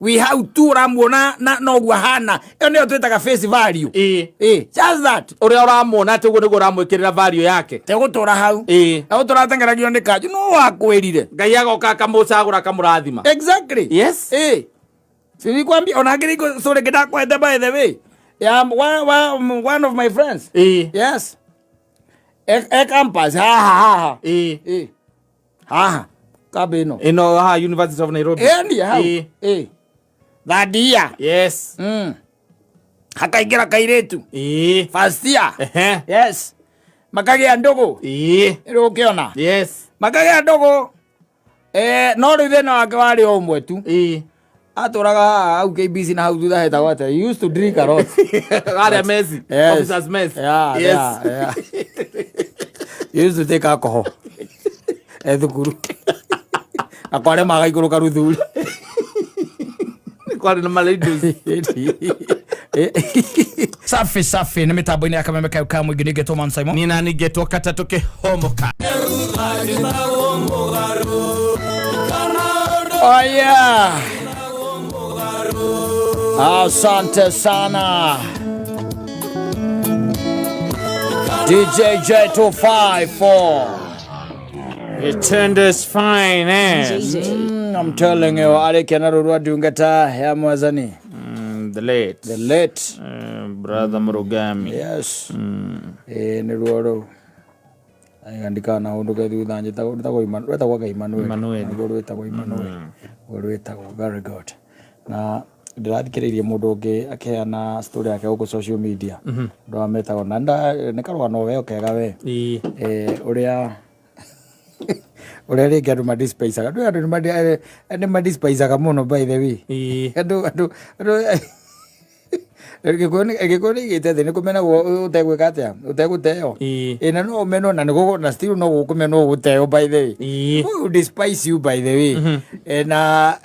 Wi hau tu ũramuona na noguo ahana. Ĩyo nĩyo twĩtaga face value. Ĩ, just that. Ũrĩa ũramuona atĩ ũguo nĩguo ũramwĩkĩrĩra value yake. Tegũtũra hau. Egũtũra ateng'eragio nĩ kanjũ. No wakwĩrire. Ngai agoka akamũcagũra akamũrathima. Exactly. Yes. Ĩ. Silikwambia ona ngiri story ngĩdakwete by the way. Ya one of my friends. Yes. E campus haha haha. Ĩ. Haha. Kambi ĩno. Ĩno haha University of Nairobi. Ĩni hau. Ĩ. Thandia. Yes. Hakaingĩra kairĩtu. First year. Ehe. Yes. Makagĩa ndũgũ. Rĩu ũkĩona. Yes. Makagĩa ndũgũ. No rĩu thĩna wake warĩ o ũmwe tu. Atũraga haha hau KBC na hau thutha hetagwo atĩa. He used to drink a lot. Harĩa Messi. Yes. Officers mess. Yeah, Yes. yeah. He used to take alcohol. E thukuru. Na kware magaikũrũka ruthuri. Kwarĩ na maladies. Safi safi nĩ mĩtambo-inĩ ya kameme kau ka mũingĩ ningĩ Thomas Simon. Niĩ nani ngetwo katatũ kĩhomoka. Oh yeah. Asante sana. DJ J254. It turned us fine, eh? I'm telling you, arĩkia na rũrua ndungata ya Mwathani. The late. The late. Brother Murugami. Yes. Ĩ nĩ ruo rũu. Andikana ũndũ ke thutha njĩtagwo rwĩtagwo rwĩtagwo anga Emmanuel. Emmanuel. Nĩguo rwĩtagwo Emmanuel. Nĩguo rwĩtagwo very good. Na ndĩrathikĩrĩirie mũndũ ũngĩ akĩheana story yake gũkũ social media. Andũ aya metagwo na nĩ karũgano we kega we. Ũrĩa ũrĩa rĩngĩ andũ madispensaga. Andũ andũ nĩ madispensaga mũno by the way. Andũ andũ andũ Gĩkũyũ nĩ igĩte thĩ nĩ kũmenagwo ũtegwĩka atĩa ũtegũteo. Ĩ na no ũmenwo na nĩgũ na still no gũkũmenwo gũteo by the way. Who will despise you by the way. And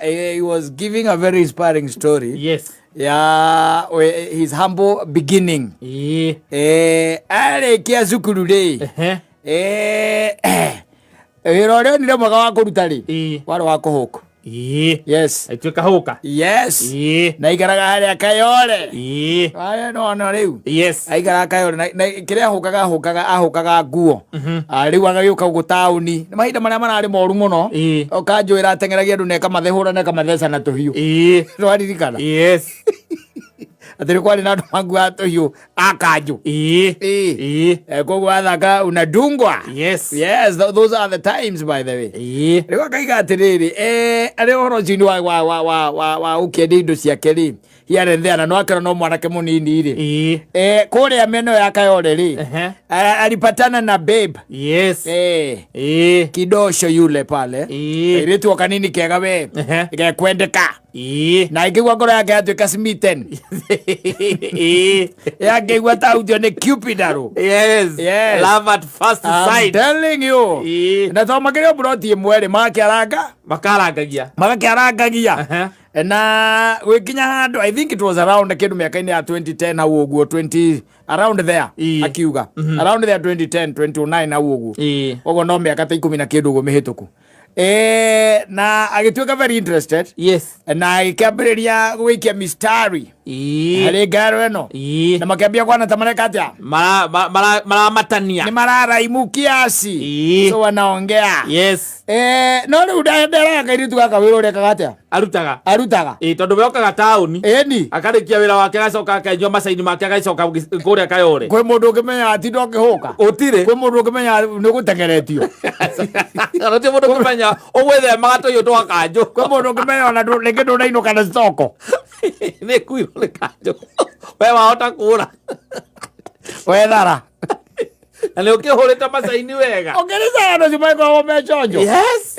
he was giving a very inspiring story. Yes. Ya his humble beginning. Arĩkia cukuru rĩ. Wĩra ũrĩa onire mwega wa kũruta rĩ. Warĩ wa kũhũka. Yes. Aituĩka hũka. Yes. Na aikaraga harĩa Kayole. Harĩa no no rĩu. Yes. Aikaraga Kayole na kĩrĩa ahũkaga ahũkaga ahũkaga nguo. Rĩu agagĩũka gũkũ taũni. Nĩ mahinda marĩa mararĩ moru mũno. Ũkanjũĩra ateng'eragia andũ na ĩkamathehũra na ĩkamatheca na tũhiũ. Nĩwaririkana? Yes. Atĩ nĩ kwarĩ na andũ makuaga tũhiũ a kanjũ. Koguo wathaka unadungwa. Yes. Yes, those are the times by the way. Rĩu akaiga atĩrĩrĩ, arĩ ũhoro ũcio wa wa wa wa wa wa ũkĩendia indo ciake rĩ, here and there, na no akĩona no mwanake mũnini rĩ. Kũrĩa mĩena ĩyo ya Kayole rĩ, alipatana na babe. Yes. Kidosho yule pale. Kairĩtu o kanini kega we. Gekwendeka. Na ingĩigua ngoro yake yatuĩka smitten. Yangĩigua ta hutio nĩ Cupid arũ. Yes. Yes. Love at first I'm sight. telling you. Na to makĩrĩ o mburoti ĩmwe rĩ, magakĩaranga. Makarangagia. Magakĩarangagia. Na gwĩkinya handũ, I think it was around kĩndũ mĩaka-inĩ ya 2010 hau ũguo, 20 around there, akiuga. Around there 2010, 2009 hau ũguo. Ũguo no mĩaka ta ikũmi na kĩndũ ũguo mĩhĩtũku. Na agĩtuĩka very interested. Yes. Na agĩkĩambĩrĩria gũikia mistari. Harĩ ngaro ĩno. Na makĩambia kwana ta mareka atĩa? Maramatania. Nĩ mararaimu kiasi. So wanaongea. Yes. No rĩu nderaga kairĩtu gaka wĩra ũrĩa ekaga atĩa? Arutaga. Arutaga. Tondũ we okaga taũni. Ĩni. Akarĩkia wĩra wake agacoka akenyua macaini make agacoka kũrĩa Kayole. Kwĩ mũndũ ũngĩmenya atinda ũkĩhũka? Gũtirĩ. Kwĩ mũndũ ũngĩmenya nĩ ũgũteng'eretio? Gũtirĩ mũndũ ũngĩmenya ũgwĩthemaga tũhiũ twa kanjũ. Kwĩ mũndũ ũngĩmenya ona rĩngĩ ndũnainũka na citoko? Nĩ kuirwo nĩ kanjũ. We wahota kũra. Wethara. Na nĩ ũkĩhũrĩte macaini wega. Ũkĩrĩcaga andũ acio magĩkoragwo me chonjo. Yes.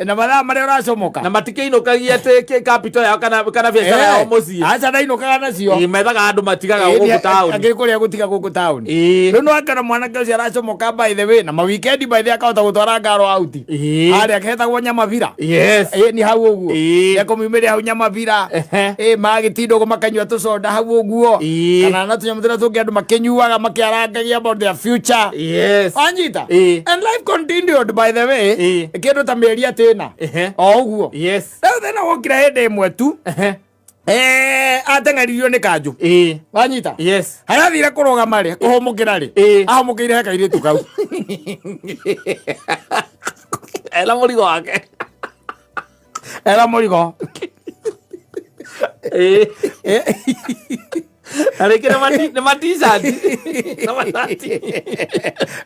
Na mathaa marĩa ũracomoka. Na matikĩinũkagia atĩ capital yao kana biacara yao mũciĩ. Aca ndainũkaga nacio. Methaga andũ matigaga gũkũ taũni. Angĩ kũrĩa gũtiga gũkũ taũni. Rĩu no akĩona mwanake ũcio aracomoka by the way, na ma weekend by the way akahota gũtwara ngaro out. Harĩa hetagwo Nyamabira. Yes. Nĩ hau ũguo. Ekũmiumĩria hau Nyamabira. Magĩtinda ũguo makanyua tũcoda hau ũguo. Kana na tũnyamũ tũrĩa tũngĩ andũ makĩnyuaga makĩarangagia about their future. future. Yes. Wanyita? Ĩĩ. And life continued, by the way. Ĩĩ. Kĩndũ ta mĩeri atĩna. O ũguo. Rĩu thĩna wokire hĩndĩ ĩmwe tu. Ateng'eririo nĩ kanjũ. Wanyita? Yes. Harĩa athire kũrũgama rĩ, kũhũmũkĩra rĩ, ahũmũkĩire he kairĩtu kau. Ena mũrigo wake. Era mũrigo. Na rĩngĩ nĩ ma t-shirt. Na macati.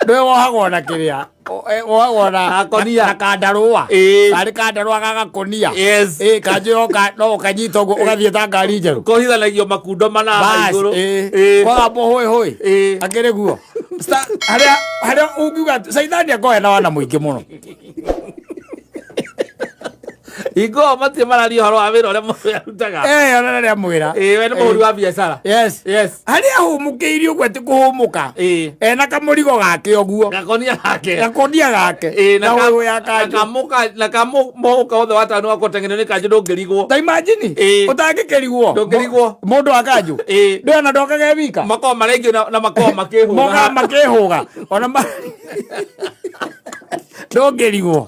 Ndũĩ wohagwo na kĩrĩa, wohagwo na Gakonia. na kandarũa. Karĩ kandarũa ga gakonia. Yes. Kanjũ yoka no ũkanyita ũguo ũgathiĩ ta ngari njerũ. Kohithanagio makundo mana Bas, igũrũ. Kwagambwo hũĩ hũĩ. Akĩrĩ guo. Harĩa harĩa ũngiuga atĩ caithani akoragwo ena wana mũingĩ mũno. Hingo ĩyo matirĩ mararia ũhoro wa wĩra ũrĩa mũndũ arutaga. Ona rĩrĩa mwĩra. We nĩ mũhũri wa biacara. Yes. Yes. Harĩa ahũmũkĩire ũguo atĩ kũhũmũka. Ena kamũrigo gake ũguo. Gakonia gake. Gakonia gake. Na Na hũhũ ya kanjũ. na kamũka wothe wa tano wa gũteng'erio nĩ kanjũ ndũngĩrigwo. Ta imagine. Ũtangĩkĩrigwo. Ndũngĩrigwo. Mũndũ wa kanjũ. Ndũĩ ona ndokaga e wika. Makoragwo maraingĩ na makoragwo makĩhũga. Mokaga makĩhũga. Ona ndũngĩrigwo.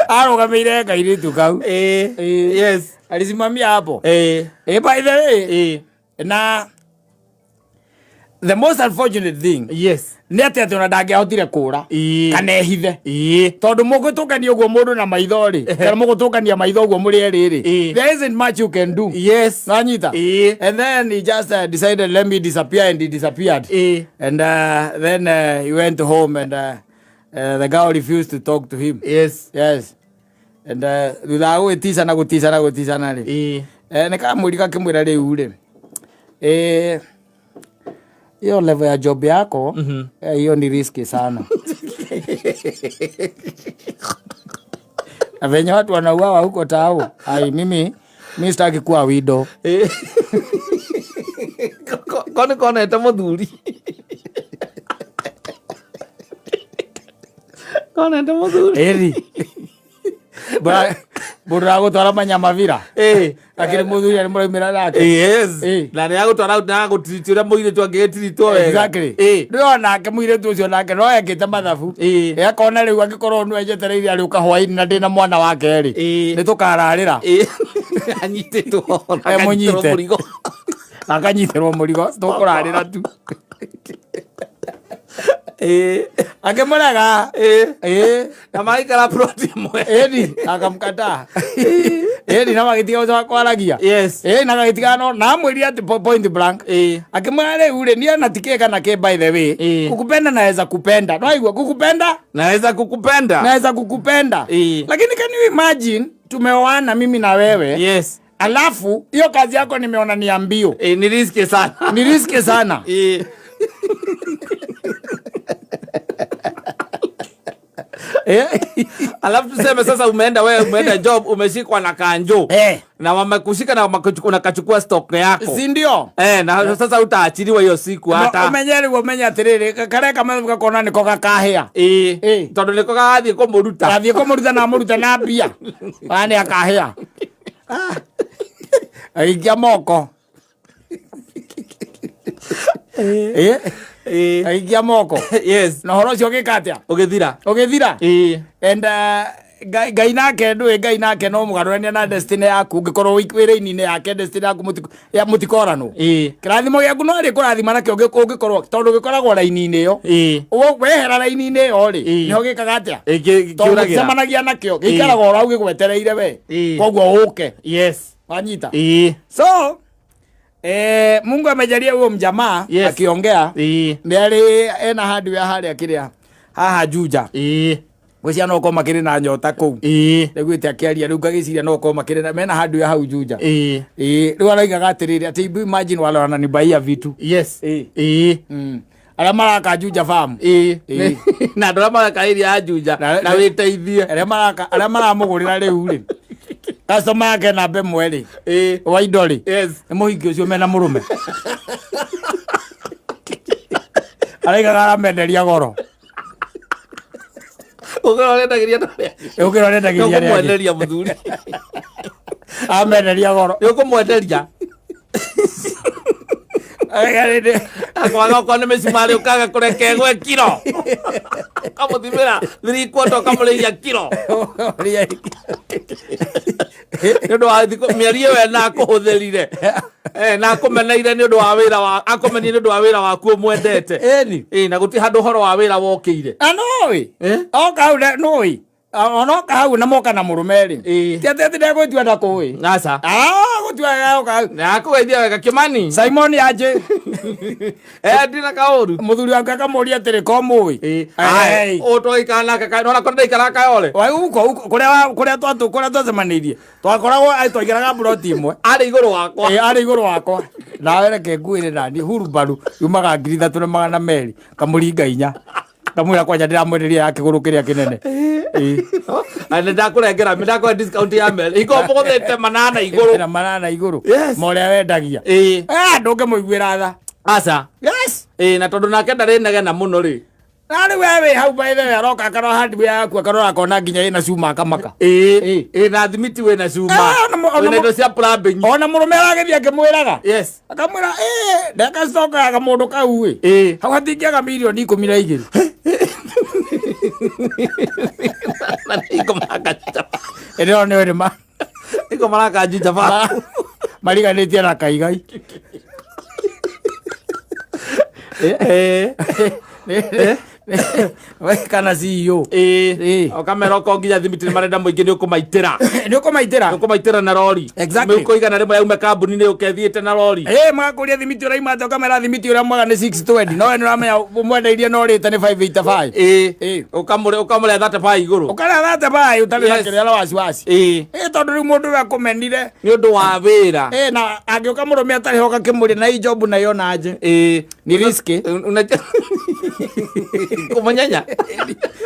Arũgamĩire kairĩtu kau. Yes. Alisimamia hapo. By the way, na the most unfortunate thing Yes. nĩ atĩ atĩ ona ndangĩahotire kũra kana ehithe. Tondũ mũgũtũkania ũguo mũndũ na maitho rĩ, kana mũgũtũkania maitho ũguo mũrĩ erĩ rĩ, there isn't much you can do. Yes. Nanyita? And then he just decided, let me disappear, and he disappeared. And then he went home, and the girl refused to talk to him. Yes. Yes. And thutha wa gwĩticana gũticana gũticana rĩ, nĩ kamwĩri gakĩmwĩra rĩu rĩ, hiyo level ya job yako, hiyo ni risky sana. Na venye watu wanauawa huko tao, ai, mimi sitaki kuwa widow. Ko nĩ konete mũthuri. Konete mũthuri. Eri. Bora bora gũtwara manyamavira. Akĩrĩ mũthuri arĩ mũraumĩra nake. Yes. Na nĩ agũtwara na agũtiriti ũrĩa mũirĩtu angĩgĩtiritwo wega. Exactly. Rĩu onake mũirĩtu ũcio nake no ekĩte mathabu. Akona rĩu angĩkorwo nĩwe njetereire arĩũka hwainĩ na ndĩna mwana wake rĩ, nĩ tũkararĩra. Anyitĩtwo na E mũnyite. akanyitĩrwo mũrigo. Na akanyitĩrwo mũrigo, tũkũrarĩra tu. Akĩmũrega. Na magĩikara plot ĩmwe. Ĩni, akamkataa. Ĩni, na magĩtiga gũcoka kwaragia. Yes. Na magĩtigana no, na amwĩrire atĩ point blank. Akĩmwĩra rĩu rĩ, niĩ ona ti kĩ kana kĩ, by the way. Kukupenda naweza kupenda. No aigua kukupenda? Naweza kukupenda. Naweza kukupenda. Lakini can you imagine tumeoana mimi na wewe? Yes. Alafu hiyo kazi yako nimeona ni ya mbio. Ni risky sana. Ni risky sana. Alafu tuseme sasa umeenda wewe, umeenda job, umeshikwa na kanjo. Na wamekushika na unakachukua stock yako. Si ndio? Na sasa utaachiliwa hiyo siku hata. Umenye rĩu umenye atĩrĩrĩ, kareka mathabu gakona nĩko gakahĩa. Tondũ nĩko gagathiĩ kũmũruta. Gathiĩ kũmũruta na amũrute na mbia. Aya nĩ akahĩa. Agĩikia moko. Agĩikia moko. Yes. Na ũhoro ũcio ũgĩka atĩa? Ũgĩthira. Ũgĩthira? And Ngai nake ndũĩ, Ngai nake no mũgarũrania na destiny yaku, ũngĩkorwo wĩra-inĩ yake destiny yaku ya mũtikoranwo. Kĩrathimo gĩaku no arĩ kũrathima nakĩo ũngĩkorwo, tondũ gĩkoragwo raini-inĩ ĩyo. Wehera raini-inĩ ĩyo rĩ, nĩho gĩkaga atĩa? Tondũ Kĩũragĩra. gĩcemanagia nakĩo, gĩikaraga oro hau gĩgwetereire we. Koguo ũke. Yes. Wanyita? So, Mungu amejalia huo mjamaa Yes. akiongea. Nĩ arĩ ena hardware harĩa kĩrĩa haha Juja. Gwĩciria no ũkorwo makĩrĩ na nyota kũu. Ndaiguĩte akĩaria rĩu ngagĩciria no ũkorwo makĩrĩ na, mena hardware hau Juja. Rĩu araugaga atĩrĩrĩ, atĩ hebu imagine wale wananibaia vitu. Yes. Arĩa maraka Juja farm. Na andũ arĩa maraka area ya Juja, na wĩteithie. Arĩa maraka, arĩa maramũgũrĩra rĩu rĩ. Customer yake namba ĩmwe rĩ. Wa indo rĩ. Yes. Nĩ mũhingi ũcio mena mũrũme. Araigaga aramenderia goro. Ũkĩra ũrendagĩria andũ arĩa angĩ. Ũkĩra ũrendagĩria arĩa angĩ. Nĩũkũmwenderia mũthuri. Amenderia goro. Nĩũkũmwenderia. Akwaga okorwo nĩ mĩcumarĩ ũkaga kũreka ĩgwe kiro. Ũkamũthimĩra 3/4 ũkamũrĩhia kiro. Nĩ ũndũ wa thikũ mĩeri ĩyo ĩna akũhũthĩrire. Na akũmeneire nĩ ũndũ wa wĩra wa akũmenire nĩ ũndũ wa wĩra waku ũmwendete. Ĩni. Na gũtirĩ handũ ũhoro wa wĩra wokĩire. Na nũĩ. Oka hau nũĩ. Onoka hau na moka na mũrũme rĩ. Ti atĩ atĩ ndegwĩtua ndakũĩ. Aca. Gũtua oka hau. Na akũgeithia wega Kĩmani. Simon aje. Ndina kaũru. Mũthuri wake akamũria atĩrĩ ko mũĩ. Ũ twaikara nake nona ko ndaikara Kayole. Wa uko uko kũrĩa kũrĩa twatũ kũrĩa twacemanĩirie. Twakoragwo twaikaraga mburoti ĩmwe. Arĩ igũrũ wakwa. Arĩ igũrũ wakwa. Nawe reke ngwĩre nani hurubaru yumaga 3200 kamũringa 4. Kamwĩra kwanja ndĩramwenderia ya kĩgũrũ kĩrĩa kĩnene. Na nĩ ndakũrengera nĩ ndakũhe discount ya meri. Hingo mũgũthĩte manana igũrũ. Na manana igũrũ. Yes. Ma ũrĩa wendagia. Ndũngĩmũiguĩra tha. Aca. Yes. Na tondũ nake ndarĩ negena mũno rĩ. Na rĩu we wĩ hau by the way aroka akarora hardware yaku akarora akona nginya ĩna cuma akamaka. Na thimiti wĩna cuma. Wĩna indo cia plumbing. Ona mũrũme aragĩthiĩ akĩmwĩraga. Yes. Akamwĩra, ndeka stock ya kamũndũ kau ĩ. Hau hatingĩaga mirioni 12. Na nĩ ngũmaka Ĩno nĩ ũrĩ ma. Nĩko marakanjinja ba. Mariganĩtie na kaigai. Kana CEO. Ũkamera okorwo nginya thimiti nĩ marenda mũingĩ nĩ ũkũmaitĩra. Nĩ ũkũmaitĩra. Nĩ ũkũmaitĩra na rori. Exactly. Mĩhuko 100 yaume kambuni nĩ ũke ĩthiĩte na rori. Magakũria thimiti ũraima atĩa ũkamera thimiti ũrĩa mwega nĩ 620. No we nĩ ũramenya ũmwendeirie no ũrĩte nĩ 585. Ũkamũrĩa 35 igũrũ. Ũkarĩa 35 ũtarĩ na kĩrĩa na wasiwasi. Tondũ rĩu mũndũ ũrĩa akũmenire. Nĩ ũndũ wa wĩra. Na angĩũka mũrũme atarĩ ho ũgakĩmũria na ii job nayo na nje. Ni risky. Kumunyenya.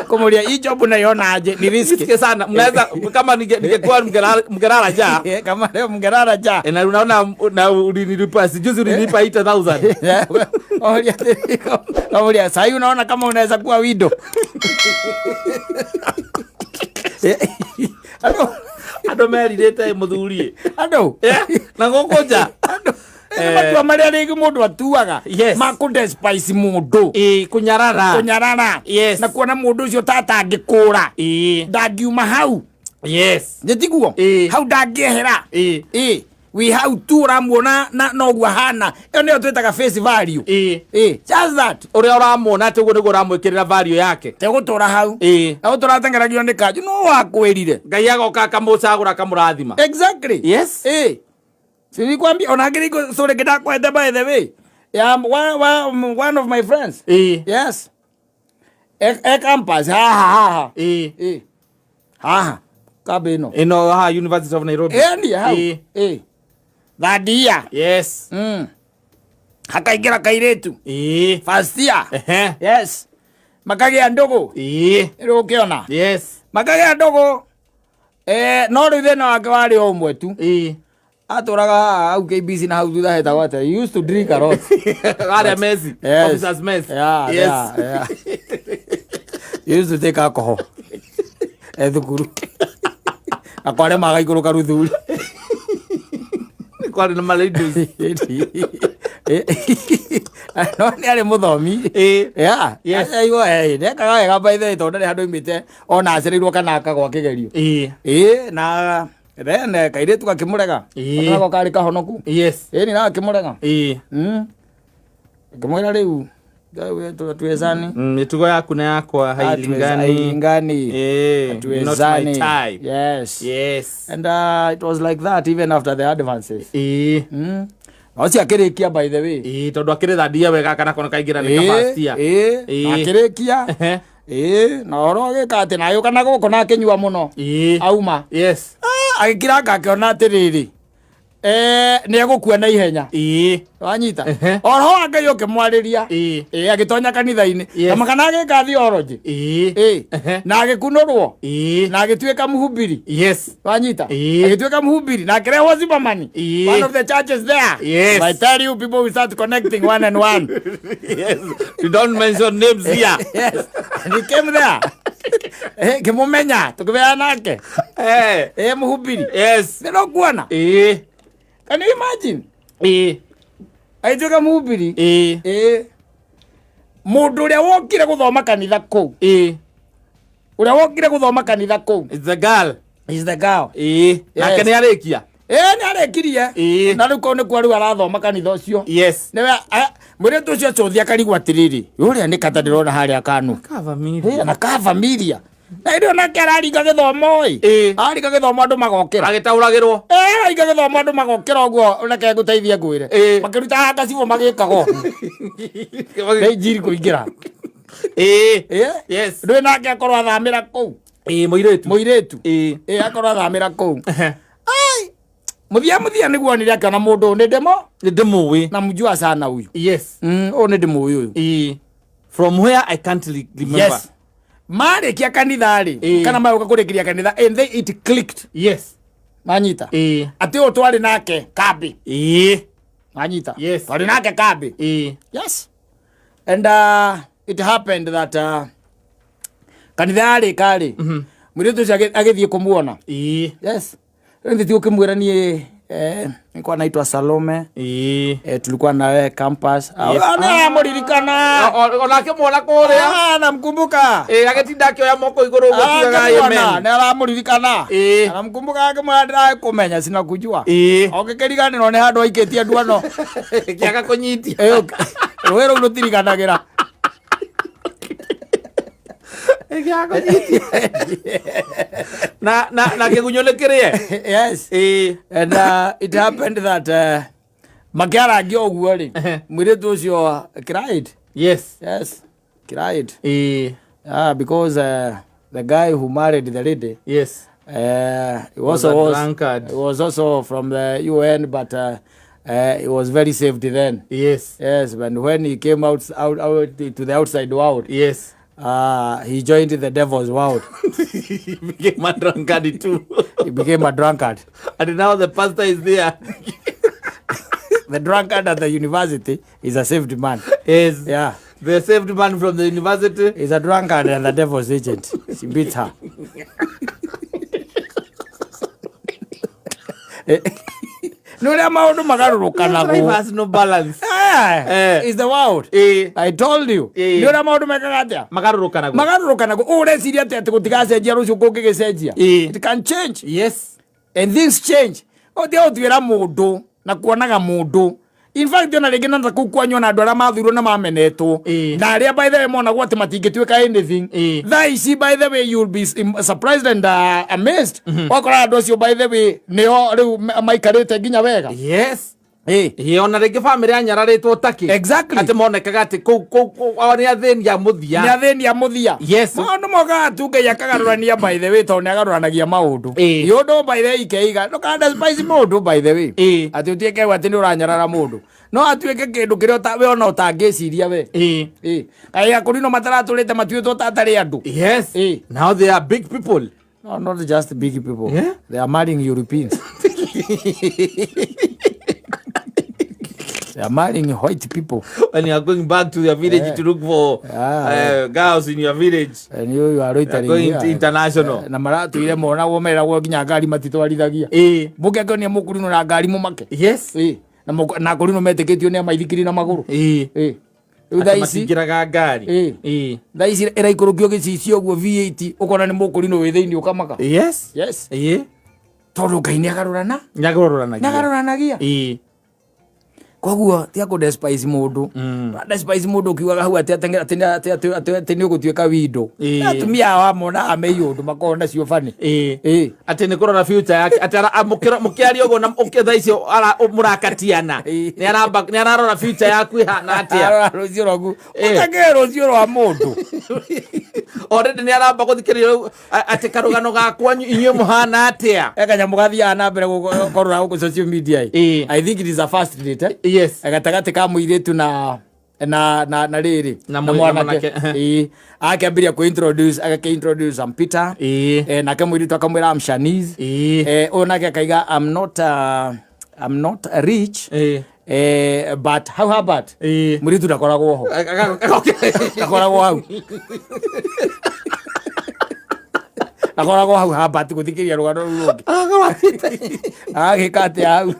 Kumuria hii job unaiona aje? Ni risky. Risky sana. Mnaweza kama ningekuwa mngelala njaa. Kama leo mngelala njaa. Na unaona na ulinilipa juzi ulinipa 8000. Oria, sasa unaona kama unaweza kuwa widow. Andũ merirĩte mũthuri. Andũ. Na gũkũ nja. Andũ. Matua marĩa rĩngĩ mũndũ atuaga. Ma kũ despise mũndũ. Kũnyarara. Kũnyarara. Yes. Na kuona mũndũ ũcio ta atangĩkũra. Ndangiuma hau. Yes. Nĩ tiguo? Hau ndangĩehera. Wi hau tu ũramuona na noguo ahana. Ĩyo nĩyo twĩtaga face value. Just that. Ũrĩa ũramuona atĩ ũguo nĩguo ũramwĩkĩrĩra value yake. Tegũtũra hau. Egũtũra atengeragio nĩ kanjũ. No wakwĩrire. Ngai agoka akamũcagũra akamũrathima. Exactly. Yes. Silikwambia ona ngiri sorry ngidakwenda by the way. Yeah, one of my friends. Yes. E campus ha ha ha. Ha ha. Kambi ĩno. Ĩno ha University of Nairobi. Ni hau. Thadia. Yes. Hakaingĩra kairĩtu. First year. Yes. Makagĩa ndũgũ. Rĩu ũkĩona. Yes. Makagĩa ndũgũ. No rĩu thĩna wake warĩ o ũmwe tu. Atũraga haha hau KBC na hau thutha hetagwo atĩa? He used to drink a lot. Arĩa mess. Yes. Officers mess. Yeah, Yes. yeah, yeah. He used to take alcohol. Thukuru. Na kware magaikũrũka ruthuri. Kwarĩ na maladies. No nĩ arĩ mũthomi. Yeah. Yes. Aigua, nĩekaga wega by the way, tondũ ndarĩ handũ oimĩte ona acereirwo kana akagwa kĩgerio. Na then kairĩtu gakĩmũrega. Nako karĩ kahonoku. Yes. Ni na akĩmũrega. Akĩmwĩra rĩu, tuwezani. Mĩtugo yaku na yakwa hailingani. Hailingani. Not my type. Yes. Yes. And it was like that even after the advances. Na ũcio akĩrĩkia by the way. Tondũ akĩrĩ thandia wega kana kona kaingĩra nĩ ka first year. Akĩrĩkia. Na ũhoro agĩka atĩ na agĩũka na gũkũ na akĩnyua mũno. Auma. Yes. Agĩkiranga akĩona atĩrĩrĩ. Nĩ egũkua na ihenya. Wanyita? Oroho wa Ngai ũkĩmwarĩria. Agĩtonya kanitha-inĩ. Kama kana agĩka theology. Na agĩkunũrwo. Na agĩtuĩka mũhubiri. Yes. Wanyita? Agĩtuĩka mũhubiri na akĩrehwo Zimmerman. One of the churches there. Yes. If I tell you, people will start connecting one and one. Yes. You don't mention names here. Yes. And he came there. Kĩmũmenya, tũkĩbeana nake. Mũhubiri. Yes. Nĩ no kuona. Can you imagine? Agĩtuĩka mũhubiri. Ĩĩ. Ĩĩ, mũndũ ũrĩa wokire gũthoma kanitha kũu, ũrĩa wokire gũthoma kanitha kũu It's the girl. Is the girl. Ĩĩ, nake nĩ arĩkia. Ĩĩ, nĩ arĩkirie. Na rĩu kũu nĩkuo rĩu arathoma kanitha ũcio. Nĩwe mũirĩtu ũcio acũthia akarigwo atĩrĩrĩ, ũrĩa nĩ kata ndĩrona harĩa kanu. Kavamiria. Ĩ, na kavamiria na ĩrĩ onake araringa gĩthomo ĩ. Araringa gĩthomo andũ magokĩra. Agĩtaũragĩrwo. Ĩ, araringa gĩthomo andũ magokĩra ũguo, reke ngũteithie ngwĩre. Makĩruta gacibũ magĩkaga ũguo nĩ injiri kũingĩra. Ĩ. Ndũĩ nake akorwo athamĩra kũu. Ĩĩ, mũirĩtu. Mũirĩtu. Ĩ, akorwo athamĩra kũu. Ai, mũthia mũthia nĩguo onire akĩona mũndũ ũyũ nĩ ndĩmo Nĩ ndĩmũĩ. Na mjua sana huyu. Ũyũ nĩ ndĩmũĩ ũyũ. Ĩĩ, from where I can't remember. Yes, marĩkia kanitha rĩ, kana magũka kũrĩkĩria kanitha, and they it clicked. Manyita atĩ ũyũ twarĩ nake kambi. Manyita. Twarĩ nake kambi. Yes, and it happened that kanitha yarĩka rĩ, mũirĩtu ũcio agĩthiĩ kũmuona. Yes, rĩu nĩ ũkĩmwĩra niĩ nilikuwa naitwa Salome. Tulikuwa na wewe campus. Ah, nĩaramũririkana. Onake mwana kũrĩa. Ah, namkumbuka. Ĩĩ, agĩtinda akĩoya moko igũrũ ũguo akiugaga Akĩmuona, amen. nĩ aramũririkana. Anamkumbuka, akĩmwĩra ndĩrakũmenya sinakujua. Ũngĩkĩriganĩrwo nĩ handũ aikĩtie nduano. Kĩaga kũnyitia. Rũĩ rũu rũtiriganagĩra. Kĩaga kũnyitia na kĩgunyũ nĩ kĩrĩe. Yes. And it happened that makĩarangia ũguo rĩ, mũirĩtu ũcio cried. Yes, cried. Ah, because the guy who married the lady he Was also a was, drunkard. He was also from the UN, but he was very saved then. Yes, but when he came out to the outside world, he joined the devil's world. He became a drunkard too. He became a drunkard. And now the pastor is there. The drunkard at the university is a saved man. Yeah. The saved man from the university. He's a drunkard and the devil's agent. She beats her. Nĩ ũrĩa maũndũ Life magarũrũkanagwo. Has no balance. Is the world. I told you. Nĩ ũrĩa maũndũ mekaga atĩa? Magarũrũkanagwo. Magarũrũkanagwo. Ũreciria atĩa atĩ gũtigacenjia rũciũ kũngĩgĩcenjia? It can change. And things change. Ũtige gũtuĩra mũndũ na kuonaga mũndũ. In fact, ona rĩngĩ na kũu kwanyu ona andũ arĩa mathurwo na mamenetwo na arĩa by the way monagwo atĩ matingĩtuĩka anything, thaa ici by the way you'll be surprised and amazed wakora andũ acio by the way nĩo rĩu maikarĩte nginya wega. Ĩĩ, ona rĩngĩ bamĩrĩ yanyararĩtwo takĩ. Atĩ monekaga atĩ kũu ao nĩ athĩni a mũthia. Nĩ athĩni a mũthia. Maũndũ mokaga tu Ngai akagarũrania by the way, tondũ nĩ agarũranagia maũndũ. Ĩ ũndũ by the way ikeiga ndũkanda spice mũndũ by the way, atĩ ũtuĩke atĩ nĩ ũranyarara mũndũ, no atuĩke kĩndũ kĩrĩa we ona ũtangĩciria we. Ĩ, kaĩ akũrino mataratũrĩte matuĩtwo ta atarĩ andũ? Now they are big people. No, not just big people. They are marrying Europeans. They are marrying white people. When you are going back to your village to look for girls in your village. And you are loitering Going here. international. Na maratũire monagwo meragwo nginya ngari matitwarithagia. Mũngĩakĩonia mũkũrinwo na ngari mũmake. Ĩ, na na akũrinwo metĩkĩtio nĩ amaithikiri na magũrũ. Ĩ. Rĩu thaa Atĩ ici matingĩraga ngari. Thaa ici ĩraikũrũkio gĩcicio ũguo V8 ũkona nĩ mũkũrinwo wĩ thĩinĩ ũkamaka. Tondũ Ngai nĩ agarũrana. Nĩagarũranagia. Nĩ agarũranagia. Koguo tiga kũ despise mũndũ. Despise mũndũ ũkiugaga hau atĩ atĩ atĩ atĩ atĩ atĩ atĩ nĩ ũgũtuĩka window. Atumia aya monaga me iũndũ makoragwo nacio bani. Atĩ nĩ kũrora future yake atĩ mũkĩaria ũguo na thaa icio mũrakatiana, nĩ ararora future yaku ĩhana atĩa. Arora rũciũ rwaku. Ũtakĩũĩ rũciũ rwa mũndũ. Already nĩ aramba gũthikĩrĩria rĩu, atĩ karũgano gakwa inyuĩ mũhana atĩa. E kanyamũ gathiaga na mbere gũkorora gũkũ social media. I think it is a first date. Gatagatĩ ka mũirĩtu na rĩrĩ Na na na mwanake. mwanake. Ĩĩ. Akĩambĩrĩria kũ introduce, agakĩ introduce, "I'm Peter." Nake mũirĩtu akamwĩra, "I'm Shanice." Ũyũ nake akaiga, "I'm not rich." But how about mũirĩtu ndakoragwo ho, ndakoragwo hau, ndakoragwo hau Herbert gũthikĩria rũgano rũu rũngĩ agĩka atĩa hau.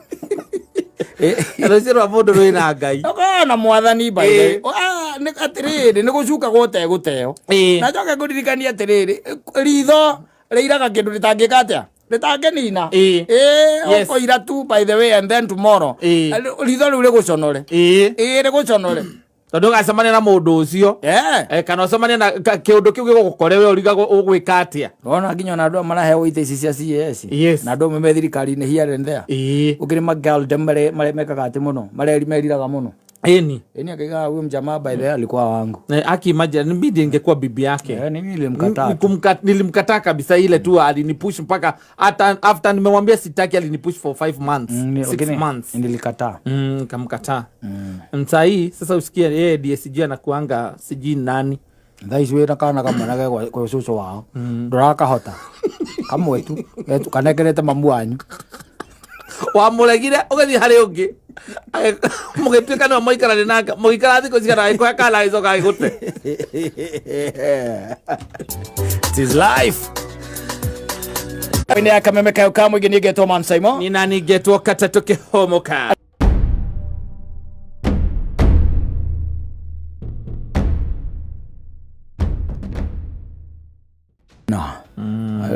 Rũciũ rwa mũndũ rwĩna Ngai. Ũkoragwo na mwathani by the way. Ah, atĩrĩrĩ, nĩ gũcukagwo ũtegũteo. Na njoke ngũririkanie atĩrĩrĩ, ritho rĩiraga kĩndũ rĩtangĩka atĩa, rĩtangĩnina. Ũkũira tu, by the way, and then tomorrow ritho rĩu rĩgũconore. Ĩĩ, rĩgũconore. Tondũ ũgacemania na mũndũ ũcio. Kana ũcemanie na kĩũndũ kĩu gĩgũgũkore, we ũrigagwo ũgwĩka atĩa. Ona nginya ona andũ aya maraheo itĩ ici cia CAS. Na andũ amwe me thirikari-inĩ here and there. Ũkĩrĩ magirl marĩa mekaga atĩ mũno, meriraga mũno. Ĩni. Ĩni, akaiga huyu mjamaa, by the way, alikuwa wangu. Aki imagine mimi ndiye ningekuwa bibi yake. Nini, nilimkataa. Nilimkataa kabisa. Ile tu alinipush mpaka hata after nimemwambia sitaki, alinipush for 5 months, 6 months. Nilikataa. Kamkataa. Sahii sasa usikie yeye ndiye sijui anakuanga sijui nani. Thaa ici wĩna kana kamwe na ge gwĩ cũcũ wao, ndũrakahota, kamwe tu kanengerete mamu wanyu. Wamũregire ũgĩthiĩ harĩ ũngĩ, mũgĩtuĩka nĩwe mũikaranie nake, mũgĩikara thikũ cigana, agĩkũhe kana, agĩcoka agĩgũte. It is life. Nĩ ya kameme kayo ka mũingĩ, niĩ ngetwo Man Simon. Ni nani ngetwo Katatũ Kĩhũmũka. Na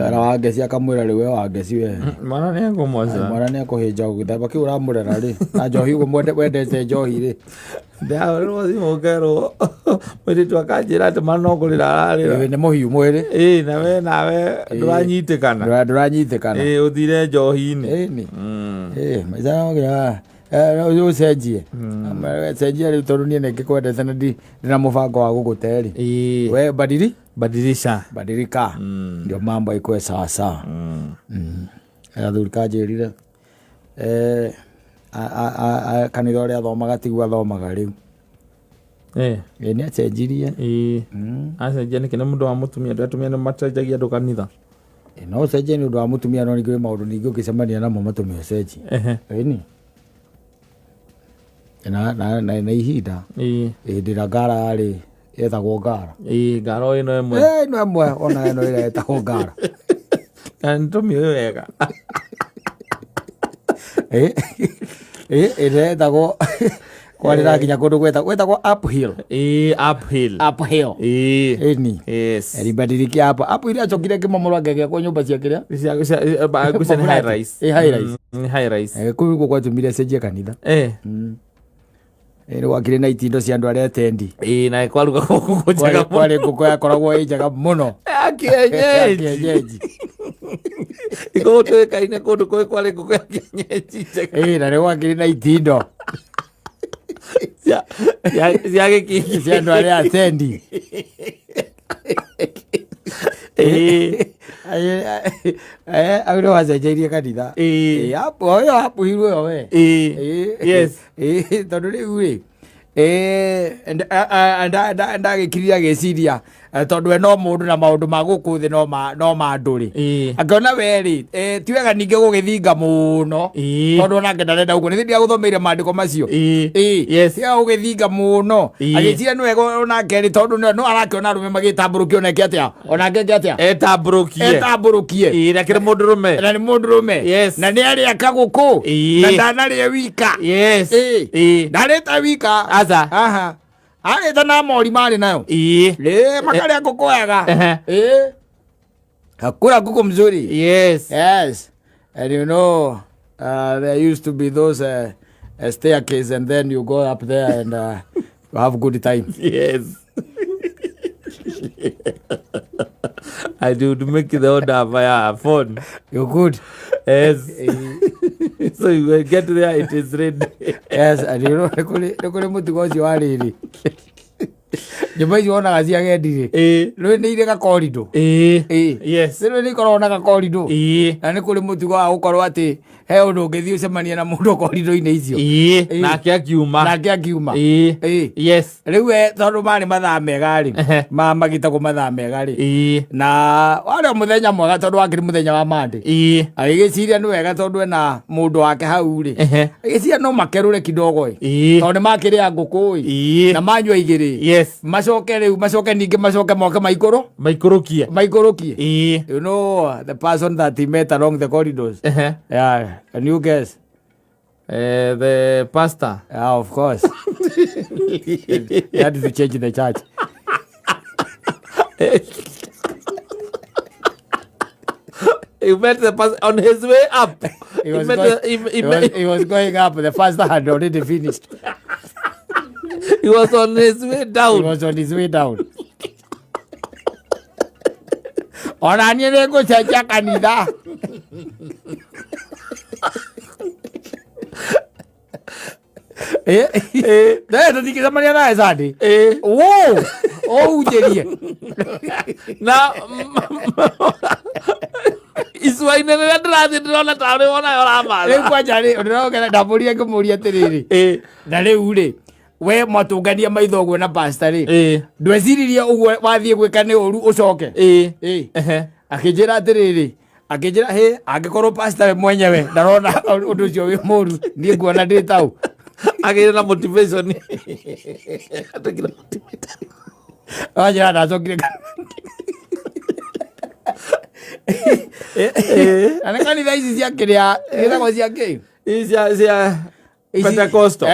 ara Wangeci akamwĩra, rĩu we Wangeci we. Mwana nĩ ekũmoca. Mwana nĩ ekũhĩnja gĩthemba kĩu ũramũrera rĩ, na njohi ũguo wendete njohi rĩ. Ndahũrĩrwo thimũ ngerwo mũirĩtu akanjĩra atĩ mwana no kũrĩra ararĩra. Ĩĩ, nĩ mũhiũ mwĩrĩ. Ĩĩ, nawe ndũranyitĩkana. Ndũranyitĩkana. Ĩĩ, ũthire njohi-inĩ. Ĩni. Ĩĩ, maica no nginya ũcenjie, cenjia rĩu, tondũ niĩ nĩngĩkwendete na ndina mũbango wa gũgũte rĩ. We badili Badilisha. Badilika, ndio mambo ikuwe sawa sawa. Athuri kanjĩrire kanitha ũrĩa athomaga tiguo athomaga rĩu. Ĩ, nĩ acenjirie. Ĩĩ, acenjia nĩkĩ? Nĩ mũndũ wa mũtumia? Andũ atumia nĩ macenjagia andũ kanitha? Ĩ, no ũcenjie nĩ ũndũ wa mũtumia, no ningĩ kwĩ maũndũ ningĩ ũngĩcemania namo matũme ũcenjie. Ĩni na ihinda hĩndĩ ĩrĩa ngara rĩ yetagwo ngara. Ĩĩ, ngaro ĩno ĩmwe. Ĩno ĩmwe, ona ĩno ĩrĩa ĩtagwo ngara. Na nĩtũmĩũĩ wega. Ĩ, ĩrĩa ĩtagwo kwarĩra nginya kũndũ gwetagwo uphill. Ĩĩ, uphill. Uphill. Ĩni. Alibadilikia hapo uphill, acokire kĩmomorwo angĩgĩakwo nyũmba cia kĩrĩa. Ngwĩciria nĩ high rise. Ĩ, high rise. Nĩ high rise. Kũu nĩkuo gwatũmire acenjie kanitha. Ĩ, nĩ gwakĩrĩ na itindo cia andũ arĩa atendi. Ĩĩ, na kwaruga ngũkũ njega mũno. Kwarĩ ngũkũ yakoragwo ĩ njega mũno. Ya kienyeji. Ya kienyeji. Igũrũ tuĩkaine kũndũ kũrĩ kwarĩ ngũkũ ya kienyeji njega. Ĩ, na nĩ gwakĩrĩ na itindo Cia gĩkingi. Cia andũ arĩa atendi. Au nĩ wacenjeirie kanitha. Ĩ, hapo ĩyo hapuhirwo ĩyo we. Ĩ, tondũ rĩu rĩ ndagĩkirire agĩciria, tondũ we no mũndũ na maũndũ ma gũkũ thĩ no ma andũ rĩ, akĩona we rĩ, ti wega ningĩ gũgĩthinga mũno, tondũ onake ndarenda ũguo, nĩ thĩ gũthomeire maandĩko macio. Tiga gũgĩthinga mũno. Agĩciria nĩ wega onake rĩ, tondũ no arakĩona arũme magĩtambũrũkio, oneke atĩa, onake eke atĩa? Etambũrũkie. Etambũrũkie. Ĩĩ, na kĩrĩ mũndũrũme. Na nĩ mũndũrũme. Na nĩ arĩa kagũkũ. Na ndanarĩe wika. Ndarĩte wika. Aca. Aha, arĩte na mori marĩ nayo. Ĩ, makarĩa ngũkũ wega. Ĩ, hakuna kuku mzuri. Yes, and you know there used to be those staircase, and then you go up there and you have good time. Yes. I would make the order via phone. You good. Yes. So you will get there, it is ready. Yes, and you know nĩ kũrĩ mũtugo ũcio wa rĩrĩ, nyũmba icio wonaga cia agendi rĩ, rĩ nĩ irĩ gakorindo. Rĩ nĩ ikoragwo na gakorindo. Na nĩ kũrĩ mũtugo wa gũkorwo atĩ he ũndũ ũngĩthiĩ ũcemanie na mũndũ korindo-inĩ icio. Nake akiuma. Nake akiuma. Rĩu we tondũ marĩ mathaa mega rĩ, ma magĩtagwo mathaa mega rĩ, na warĩ o mũthenya mwega tondũ wakĩrĩ mũthenya wa Monday, agĩgĩciria nĩ wega tondũ ena mũndũ wake hau rĩ, agĩciria no makerũre kidogo ĩ, tondũ nĩ makĩrĩa ngũkũ ĩ, na manyua igĩrĩ, macoke rĩu, macoke ningĩ, macoke moke maikũrũ Maikũrũkie. Maikũrũkie. You know the person that he met along the corridors? Yeah, can you guess? The pastor. Yeah, of course. He had to change the church. He met the pastor on his way up. He was, going, he was going up. The pastor had already finished. He was on his way down. He was on his way down. Ona niĩ nĩ ngũcenjia kanitha. Tũtingĩcemania nawe Sunday. Ũhunjĩrie. Na icua-inĩ rĩrĩa ndĩrathiĩ ndĩrona tarĩ wonayo ũramatha. Rĩu kwanja rĩ, ndĩrokera ndamũria ngĩmũria atĩrĩrĩ. Na rĩu rĩ, we mwatũngania maitho ũguo na pastor rĩ, ndweciririe ũguo wathiĩ gwĩka nĩ ũru ũcoke? Akĩnjĩra atĩrĩrĩ, akĩnjĩra hĩ, angĩkorwo pastor we mwenyewe ndarona ũndũ ũcio wĩ mũru, niĩ nguona ndĩ tau. Agĩire na motivation. Anjĩra ndacokire na nĩ kanitha ici cia kĩrĩa ciĩtagwo cia kĩ? Ici cia Pentecostal.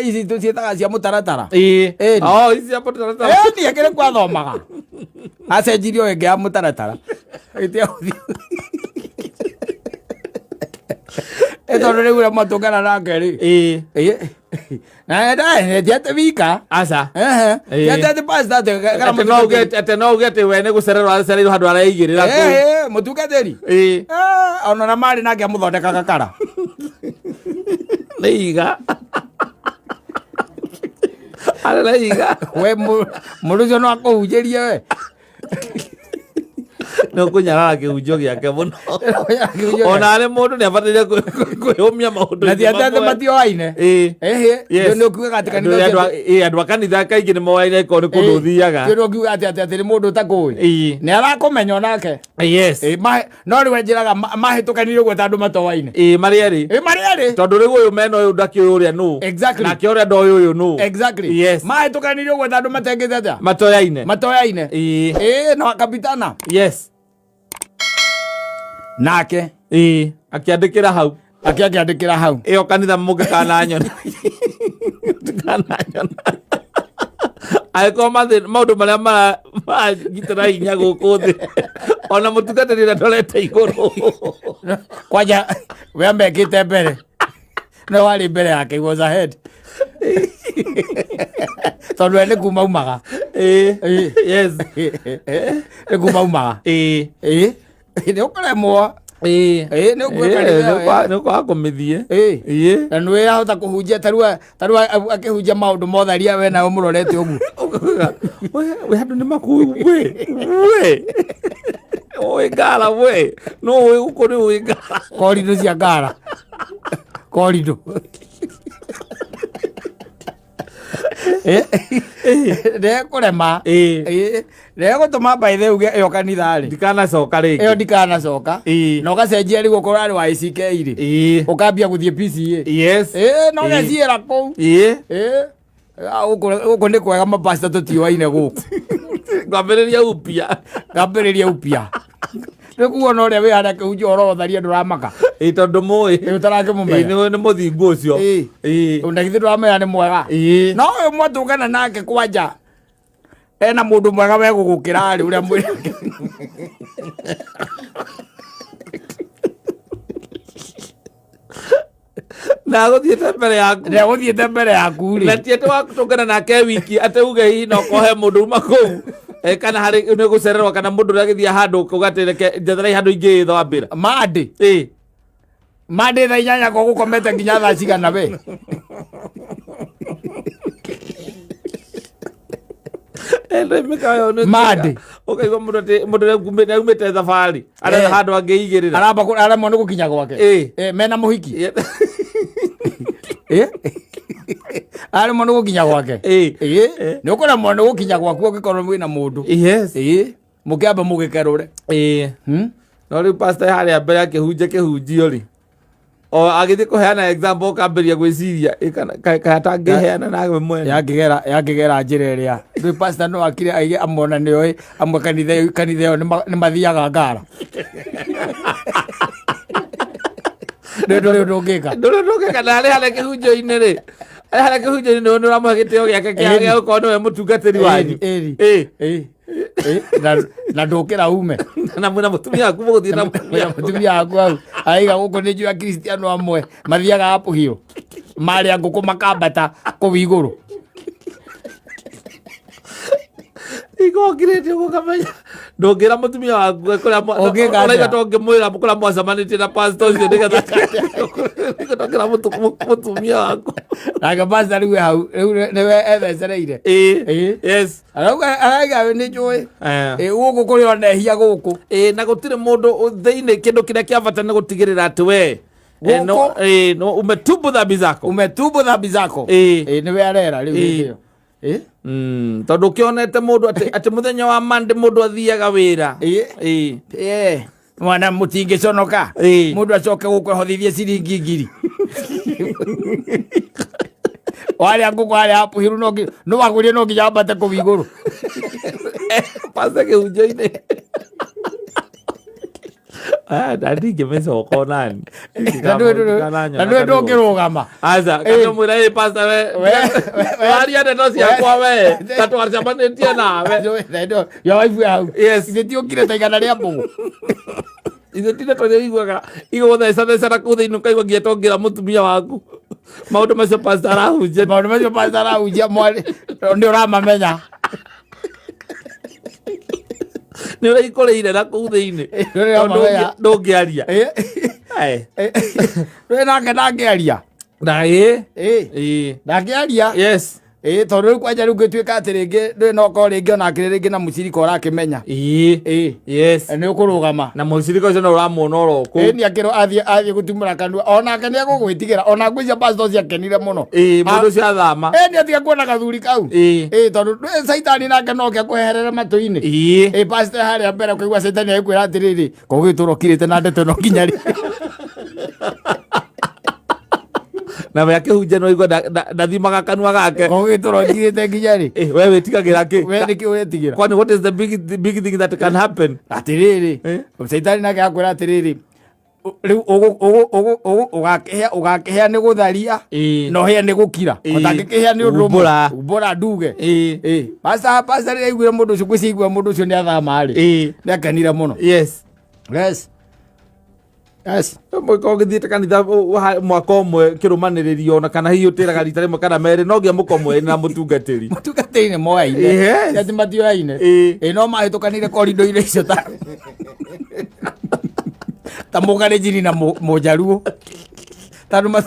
Ici ciĩtaga cia mũtaratara. Oh, ici cia mũtaratara. Ĩni akĩrĩ kwathomaga. Acenjirie o ĩngĩ ya mũtaratara. Ĩtia gũthiĩ. Tondũ rĩu ũrĩa mwatũngana nake rĩ. Na ti atĩ wika. Aca. Ti atĩ pastor atĩ atĩ no uge atĩ we nĩ gũcererwo acereirwo handũ areigĩrĩra kũu. Mũtungatĩri. Ona na marĩ nake amũthondeka gakara. Nĩ iga. Arĩ na iga. We mũndũ ũcio no akũhunjĩrie we. Nĩ ũkũnyarara kĩhunjio gĩake mũno. Ona arĩ mũndũ nĩ abataire kwĩyũmia maũndũ. Na ti atĩ matioaine. Nĩ ũkiugaga atĩ kanitha ũcio. Andũ a kanitha kaingĩ nĩ moaine korwo nĩ kũndũ ũthiaga. Nĩ ũkiugaga atĩ atĩ nĩ mũndũ ũtakũĩ. Nĩ arakũmenya onake. Yes. No rĩu anjĩraga mahĩtũkanire ũguo ta andũ matoaine. Marĩ erĩ. Marĩ erĩ. Tondũ rĩu ũyũ mena ũyũ ndakĩũĩ ũrĩa nũ. Exactly. Nake ũrĩa ndoĩ ũyũ nũ. Exactly. Yes. Mahĩtũkanire ũguo ta andũ matengĩte atĩa? Matoyaine. Matoyaine. Na wakabitana. Yes. Nake. Akĩandĩkĩra hau. Akĩandĩkĩra hau. Ĩyo kanitha mũngĩkananyona. Mũtikananyona. Angĩkorwo maũndũ marĩa marangitĩra hinya gũkũ thĩ ona mũtungatĩri ũrĩa ndorete igũrũ. Kwanja we amekĩte mbere. No warĩ mbere yake, he was ahead. Tondũ we nĩ kuma umaga. Yes. Nĩ kuma umaga. Nĩ ũkũremwo. Nĩ ũkwaga kũmĩthiĩ. Na nĩ wahota kũhunjia ta rĩu akĩhunjia maũndũ motharia we nawe ũmũrorete ũguo. We andũ nĩ makũĩ we. We. Ũĩ ngara we. No ũĩ gũkũ nĩ ũĩ ngara. Koridũ cia ngara. Koridũ. Ndekũrema. Ndegũtũma by the uge ĩyo kanitha rĩ. Ndikanacoka rĩngĩ. Ĩyo ndikanacoka. Na ũgacenjia rĩu okorwo arĩ wa ACK rĩ. Ũkambia gũthiĩ PCA. Yes. No ũgeciĩra kũu. Gũkũ nĩ kwega mapasta tũtioaine gũkũ. Ngambĩrĩria upya. Ngambĩrĩria upya. Nĩ kuona ũrĩa wĩ harĩa akĩhunjia ũhoro wa ũtharia ndũramaka. Tondũ mũĩ. Ũtarakĩmũmenya. Nĩ mũthingu ũcio. Na githĩ ndũramenya nĩ mwega. No ũyũ mwatũngana nake kwanja ena mũndũ mwega we gũgũkĩra rĩ ũrĩa mwĩrĩ. Na agũthiĩte mbere yaku. Na agũthiĩte mbere yaku rĩ. Na ti atĩ watũngana nake wiki atĩ uge hihi no kohe mũndũ uma kũu. Kana harĩ nĩ gũcererwo kana mũndũ ũrĩa agĩthiĩ handũ ũkauga atĩ reke njetherai handũ ingĩĩthambĩra. Mandĩ. Mandĩ thaa inyanya ko gũkomete nginya thaa cigana we. Mandĩ. Ũkaigua mũndũ atĩ mũndũ nĩ aumĩte thabarĩ aretha handũ angĩigĩrĩra. Aramba aremwo nĩ gũkinya gwake. Mena mũhiki. Aremwo nĩ gũkinya gwake. Nĩ ũkũremwo nĩ gũkinya gwaku ũngĩkorwo wĩna mũndũ. Yes. Mũkĩamba mũgĩkerũre. No rĩu pastor harĩa mbere akĩhunjia kĩhunjio rĩ. O agĩthiĩ kũheana example ũkambĩrĩria gwĩciria kaĩ atangĩheana nawe mwene. Yakĩgera njĩra ĩrĩa. Rĩu pastor no akire aige amwe ona nĩoĩ amwe kanitha ĩyo nĩ mathiaga ngara. Ndũrĩ ndũrĩ ũndũ ũngĩka. Ndũrĩ ũndũ ũngĩka na arĩ harĩa kĩhunjio-inĩ rĩ, arĩ harĩa kĩhunjio-inĩ nĩ ũramũhe gĩtĩo gĩake kĩa Ĩni. gĩa gũkorwo nĩwe mũtungatĩri wanyu. Ĩni. Ĩ. Ĩ. Ĩ. Na ndũkĩra ume. Na mwĩna mũtumia waku mũgũthiĩ na mũtumia. Mũtumia waku hau. Aiga gũkũ nĩ njũĩ akristiano amwe mathiaga apũhio. Marĩa ngũkũ makambata kũu igũrũ. Igokirĩte ũguo ũkamenya ndũngĩra mũtumia waku kũrĩa Ũngĩka atĩa? ũraigua ta ũngĩmwĩra kũrĩa mwacemanĩtie na pastor ũcio nĩgetha ndũngĩra mũtumia waku. Nake pastor rĩu e hau rĩu nĩwe ethecereire. Ĩ. Ĩ. Yes. Arauga arauga nĩ njũĩ. Eh. Ĩ gũkũ kũrĩ ona ehia gũkũ. Ĩ, na gũtirĩ mũndũ thĩinĩ kĩndũ kĩrĩa kĩa bata nĩ gũtigĩrĩra atĩ we eh, no, Gũkũ- eh, no, umetubu dhambi zako. Umetubu dhambi zako. Ĩ. Ĩ nĩwe arera rĩu Ĩ. hĩndĩ ĩyo. Ĩ. Tondũ ũkĩonete mũndũ atĩ atĩ mũthenya wa Monday mũndũ athiaga wĩra. Ĩ. Ĩ. Ĩ. Mwana mũtingĩconoka. Ĩ. Mũndũ acoke gũkũ ahothithie ciringi ngiri. Warĩa ngũkũ harĩa hapuhiru no no wagũrie no nginya wambate kũu igũrũ. Pastor kĩhunjio-inĩ. Ah, na ndingĩmĩcoka onani. Na ndũĩ ndũngĩrũgama. Aca, Ĩ. kamwĩra ĩ pastor we. Waria ndeto ciakwa we. Ta twacemanĩtie nawe. Your wife hau. Yes. Ithe ti ũkire ta igana rĩa mbũgũ. Ithe ti ndeto iria ũiguaga igũgũthecatheca na kũu thĩinĩ ũkaigua nginya tongĩra mũtumia waku. Maũndũ macio pastor arahunjia. Maũndũ macio pastor arahunjia mwarĩ nĩ ũramamenya. Nĩ ũraikũrĩire na kũu thĩinĩ. Nĩ ũramamenya. Ndũngĩaria. Ĩ. Ndũĩ nake ndangĩaria. Na ĩ. Ĩ. Ĩ. Ndangĩaria. Yes. Ĩ tondũ rĩu kwanja rĩu ngĩtuĩka atĩ rĩngĩ ndũĩ no korwo rĩngĩ ona akĩrĩ rĩngĩ na mũcirika ũrakĩmenya. Ĩ. Ĩ. Yes. Nĩ ũkũrũgama. Na mũcirika ũcio no ũramuona oro kũu. Ĩ nĩ akĩrwo athiĩ gũtumũra kanua onake nĩ egũgwĩtigĩra ona ngwĩcia pastor ũcio akenire mũno. Ĩ, mũndũ ũcio athama. Ĩ nĩ atiga kuona gathuri kau. Ĩ. Ĩ tondũ ndũĩ caitani nake no oke akweherere matũ-inĩ. Ĩ. Ĩ pastor harĩa mbere ũkaigua caitani agĩkwĩra atĩrĩrĩ kũgĩtũra ũkirĩte na ndeto ĩno nginya rĩ. Na we akĩhunjia no igua ndathimaga kanua gake. Kũgĩtũra ũkirĩte nginya rĩ. Eh, we wĩtigagĩra kĩ? We nĩkĩ ũretigĩra? Kwani what is the big thing that can happen? Atĩrĩrĩ Eh? caitani nake akwĩra atĩrĩrĩ rĩu ũgakĩhĩa ũgakĩhĩa nĩ gũtharia Ĩ. na ũhĩe nĩ gũkira Ĩ. ũtangĩkĩhĩa nĩ ũndũ ũmwe. Umbũra. umbũra nduge Ĩ. Ĩ. Pastor pastor rĩrĩa aiguire mũndũ ũcio ngwĩciria aigua mũndũ ũcio nĩ athama rĩ Ĩ. nĩ akenire mũno. Yes. Yes. Yes. Mũkorwo ũgĩthiĩte kanitha mwaka ũmwe kĩrũmanĩrĩrio ona kana hihi ũtĩraga rita rĩmwe kana merĩ no nginya mũkorwo mwĩ na mũtungatĩri. Mũtungatĩri nĩ moyaine. Yes. Ti atĩ matioyaine. Ĩ. Ĩ no mahĩtũkanire korindo-inĩ icio ta ta mũkalenjini na mũjaruo tondũ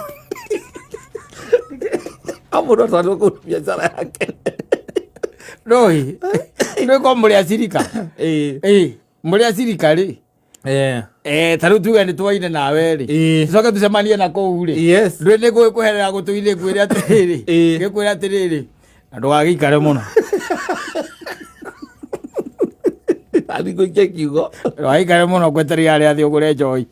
O mũndũ atwarwo kũu biacara yake. ndũĩ ndũĩ ko mũrĩ acirika. Ĩ. Ĩ mũrĩ acirika rĩ. Eh. Eh, ta rĩu tuge nĩ twaine nawe rĩ. Ĩ. Tũcoke tũcemanie na kũu rĩ. Yes. Ndũĩ nĩ ngũkũherera gũtũ-inĩ ngwĩre atĩrĩrĩ. Ĩ. Ngĩkwĩra atĩrĩrĩ. Na ndũgagĩikare mũno. Athiĩ gũikia kiugo. Ndũgagĩikare mũno ngwetereire harĩa athiĩ ũgũre njohi.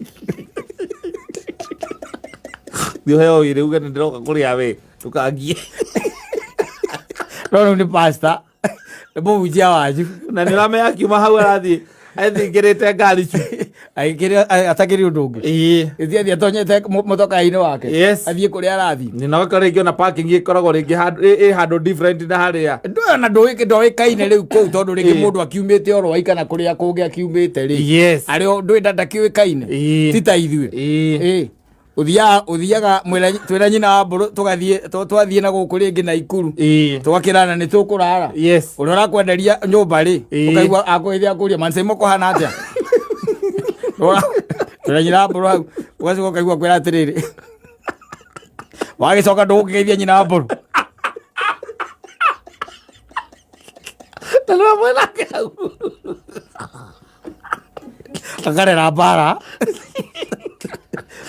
Thiĩ ũheo wĩra uge nĩ ndĩroka kũrĩa we. Ndũkangie. No rĩu nĩ pastor. Nĩ mũhunjia wanyu. Na nĩ ũramenya akiuma hau arathiĩ ethingĩrĩte ngari cu. Agĩkĩrĩ atakĩrĩ ũndũ ũngĩ. Ĩĩ. Gĩthiĩ athiĩ atonyete mũtoka-inĩ wake. Yes. Athiĩ kũrĩa arathiĩ. Nĩ na ũgakora rĩngĩ ona parking ĩkoragwo rĩngĩ handũ ĩ handũ different na harĩa. Ndũĩ ona ndoĩkaine rĩu kũu tondũ rĩngĩ Ĩĩ. mũndũ akiumĩte oro waikana kũrĩa kũngĩ akiumĩte rĩ. Yes. Arĩ o ndũĩ ndakĩũĩkaine. Ĩĩ. Ti ta ithuĩ. Ĩĩ. Ĩĩ. Ũthiaga twĩna nyina wa mbũrũ tũgathiĩ twathiĩ na gũkũ rĩngĩ na ikuru. Ĩĩ. Tũgakĩrana nĩ tũkũrara. Yes. Ũrĩa ũrakwenderia nyũmba rĩ, Ĩĩ. ũkaigua akũgeithia akũria manse kũhana atĩa. Twĩna nyina wa mbũrũ hau, ũgacoka ũkaigua akwĩra atĩrĩrĩ. Wagĩcoka ndũgũkĩgeithia nyina wa mbũrũ. Na nĩ hamwe nake hau. Akarera mbara.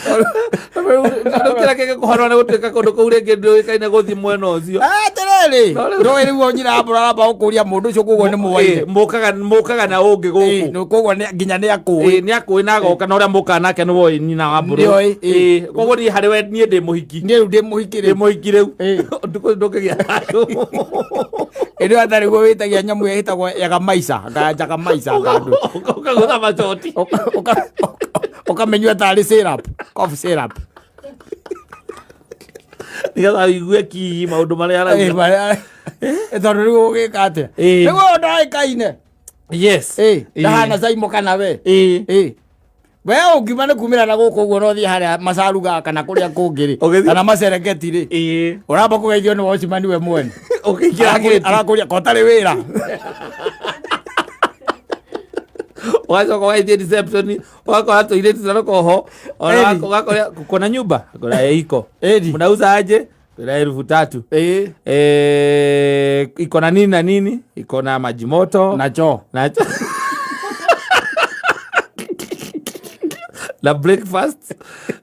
Tondũ kĩrĩa kĩngĩkũhorwo nĩ gũtuĩka kũndũ kũu rĩngĩ ndũĩkaine gũthiĩ mwena ũcio. Atĩrĩrĩ. rĩ No rĩu- ndũĩ rĩu o nyina ambũra aramba gũkũria mũndũ ũcio koguo nĩ mwaire mũkaga mũkaga na ũngĩ gũkũ koguo nginya nĩ akũĩ Ĩ, nĩ akũĩ na agoka na ũrĩa mũkaga nake nĩ woĩ nyina wa mbũrũ Nĩoĩ, ĩ. Ĩ, koguo niĩ harĩ we niĩ ndĩ mũhiki niĩ rĩu ndĩ mũhiki ndĩ rĩu mũhiki rĩu Ĩ. Ndũkũ ndũkĩgĩa thayũ ĩndĩ atarĩ guo wĩtagia nyamũ ĩyo ĩtagwo yaga maica njaga maica ngandũ ũkagũtha macoti ũkamĩnyua tarĩ syrup cough syrup nĩgetha ũigue ki maũndũ marĩa Ĩ, arauga tondũ rĩu ũgĩka atĩa Ĩ. rĩu ũyũ ndoĩkaine yes Ĩ, ndahana Saimo kana we Ĩ. Ĩ. we ũngiuma nĩ kumĩra na gũkũ ũguo no thiĩ harĩa macaruga kana kũrĩa kũngĩ rĩ Ũgĩthiĩ- kana maserengeti rĩ Ĩ. ũramba kũgeithio nĩ wocimani we mwene ũkĩingĩra gĩti Arakũria kotarĩ wĩra ũgacoka ũgaithie reception ũgakora tũirĩtu na rũkoho ona Eri. ũgakora kuna nyumba kuna iko Eri. mnauza aje kuna 3000 Ĩ. eh iko na nini na nini iko na maji moto na choo na na breakfast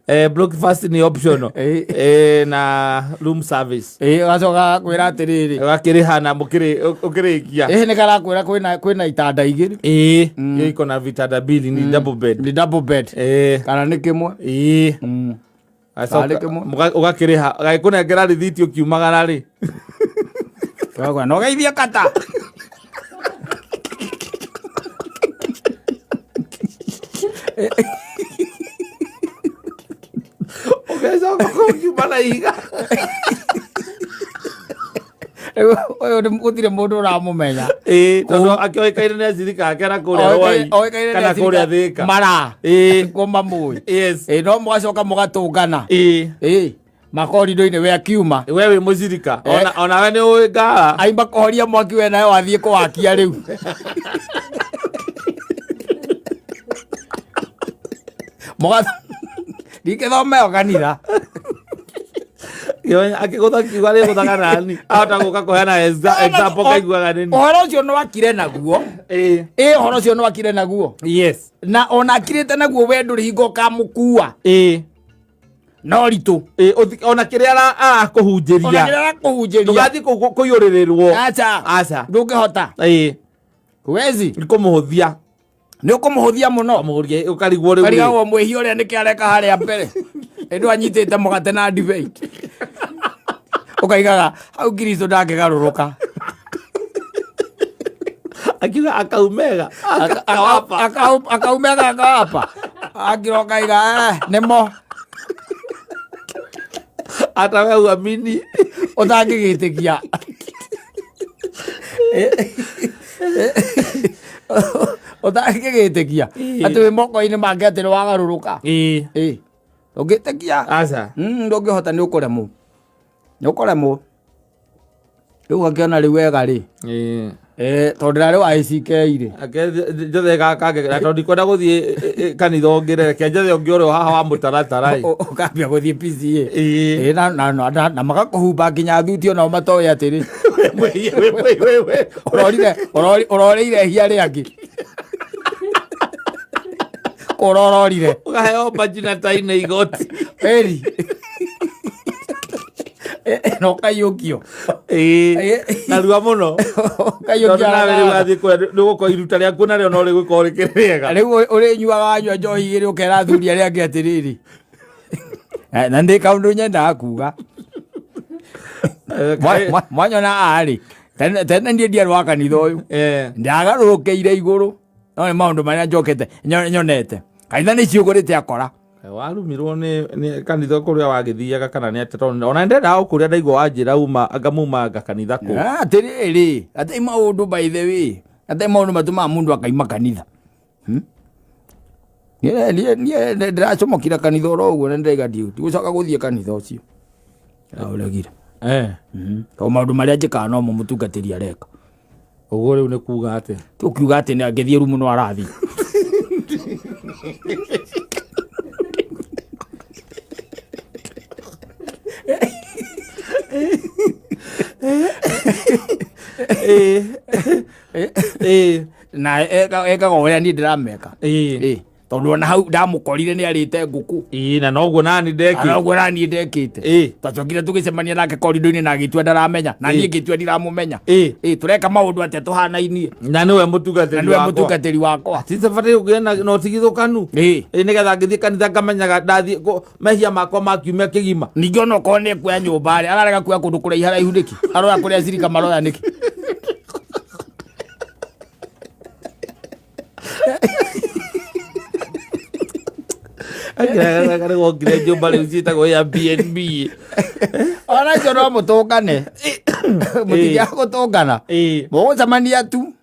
breakfast ni optional Eh. na room service Ĩ, ũgacoka kwĩra atĩrĩrĩ ũgakĩrĩha na mũkĩrĩ ũkĩrĩkia ĩ nĩ karakwĩra kwĩna itanda igĩrĩ ĩĩ hiyo iko na vitanda mbili ni double bed nĩ double bed kana nĩ kĩmwe ĩĩ Acoka- Tarĩ kĩmwe. ũgakĩrĩha agĩkũnengera rĩthiti ũkiumagara rĩ Ũgakora, na ũgeithie kata ũgecoka ũkiuma na ihiga Rĩu ũyũ gũtirĩ mũndũ ũramũmenya ĩĩ tondũ akĩoĩkaine nĩ acirika ake na kũrĩa Rwai Oĩkaine nĩ kana acirika kũrĩa Thĩka mara Ĩĩ. kuo mamũĩ yes Ĩ, no mũgacoka mũgatũngana ĩĩ Ĩ, makorido-inĩ we akiuma we wĩ mũcirika ona onawe nĩ ũĩ ngara aimba kũhoria mwaki we nawe wathiĩ kũwakia rĩu Ndingĩthoma ĩyo kanitha akĩgũtha kiuga arĩgũthaga nani ahota gũka kũheana example kaiguaga nini ũhoro ũcio nĩ wakire naguo ĩĩ ĩ ũhoro ũcio nĩ wakire naguo yes na ona akirĩte naguo we ndũrĩ hingo ũkamũkua ĩĩ no ritũ Ĩĩ, ona kĩrĩa ona arakũhunjĩria kĩrĩa arakũhunjĩria ndũgathiĩ kũiyũrĩrĩrwo aca aca ndũngĩhota ĩĩ huwezi nĩ kũmũhũthia nĩ ũkũmũhũthia mũno kũmũhũthia ũkarigwo rĩu rĩ. karigagwo mwĩhia ũrĩa nĩkĩ areka harĩa mbere ĩndũ anyitĩte mũgate na ndibei ũkaigaga hau kristo ndangĩgarũrũka akiuga akaumega akawapa akaumega akawapa akira ũkaiga "Eh, nĩmo hata we uamini ũtangĩgĩtĩkia ũtangĩgĩtĩkia atĩ wĩ moko-inĩ make atĩ nĩ wagarũrũka ĩĩ Ĩ, ndũngĩtĩkia aca Ndũngĩhota nĩ ũkũremwo nĩ ũkũremwo rĩu ũgakĩona rĩu wega rĩ ĩĩ Eh, tondũ ndĩrarĩ wa ACK rĩ Ake njethe gaka na tondũ ndikwenda gũthiĩ kanitha ũngĩ rĩ, reke njethe ũngĩ ũrĩa haha wa mũtaratara ĩ. Ũkambia gũthiĩ PCA Ĩĩ. Ĩ, na magakũhumba nginya thuti onao matoĩ atĩrĩ We- we- we- we- we. ũrorire ũrorĩire ihia rĩangĩ kũrororire Ũkaheo mbaji na tai na igoti ĩri na ũkaiyũkio Ĩĩ. Narua mũno ũkaiyũkio tondũ nawe rĩu wathiĩ kũrĩa nĩ ũgũkorwo iruta rĩaku narĩo no rĩgũkorwo rĩkĩrĩ rĩega rĩu ũrĩnyuaga wanyua njohi igĩrĩ ũkera athuri arĩa angĩ atĩrĩrĩ na ndĩ kaũndũ nyendaga kuga Mwanyona arĩ tene niĩ ndiarĩ wa kanitha ũyũ ndagarũrũkĩire igũrũ no nĩ maũndũ marĩa njokete nyonete kanitha nĩ ciũgũrĩte akora Warumirwo nĩ kanitha kũrĩa wagĩthiaga kana nĩ atĩ tondũ ona ndendaga gũkũria ndaigua wanjĩra uma anga mumanga kanitha kũ Ah, atĩrĩrĩ atĩ maũndũ by the way atĩ maũndũ matũmaga mũndũ akaima kanitha Hmm? Niĩ ndĩracomokire kanitha oro ũguo na ndĩraiga ndigũcoka gũthiĩ kanitha ũcio ndaũregire Tondũ maũndũ marĩa njĩkaga nomo mũtungatĩri areka Ũguo rĩu nĩ kuga atĩa Tũkiuga atĩ nĩ angĩthiĩ rumu no arathiĩ Ĩĩ. Na ekaga ũrĩa niĩ ndĩrameka Ĩĩ. Ĩĩ. Tondũ ona hau ndamũkorire nĩ arĩte ngũkũ. Ĩĩ, na noguo nani ndekĩte. Na noguo naniĩ ndekĩte. Twacokire tũgĩcemania nake korido-inĩ na agĩtua ndaramenya na niĩ ngĩtua ndiramũmenya. Ĩĩ, tũreka maũndũ atĩa tũhanainie? Na nĩwe mũtungatĩri Na nĩwe wakwa. mũtungatĩri wakwa. Ticabataire kũgĩa na ũtigithũkanu. Ĩĩ. Ĩĩ, nĩgetha ngĩthiĩ kanitha ngamenyaga ndathiĩ mehia makwa ma kiumia kĩgima. Ningĩ ona okorwo nĩ ekuoya nyũmba rĩ, ararega kuoya kũndũ kũraiha raihu nĩkĩ? Aroya kũrĩa cirika maroya nĩkĩ? Akĩrega wokire nyũmba rĩu ciĩtagwo Airbnb. Ona icio no mũtũngane. Mũtingĩaga gũtũngana. Ĩĩ. Mũgũcemania tu.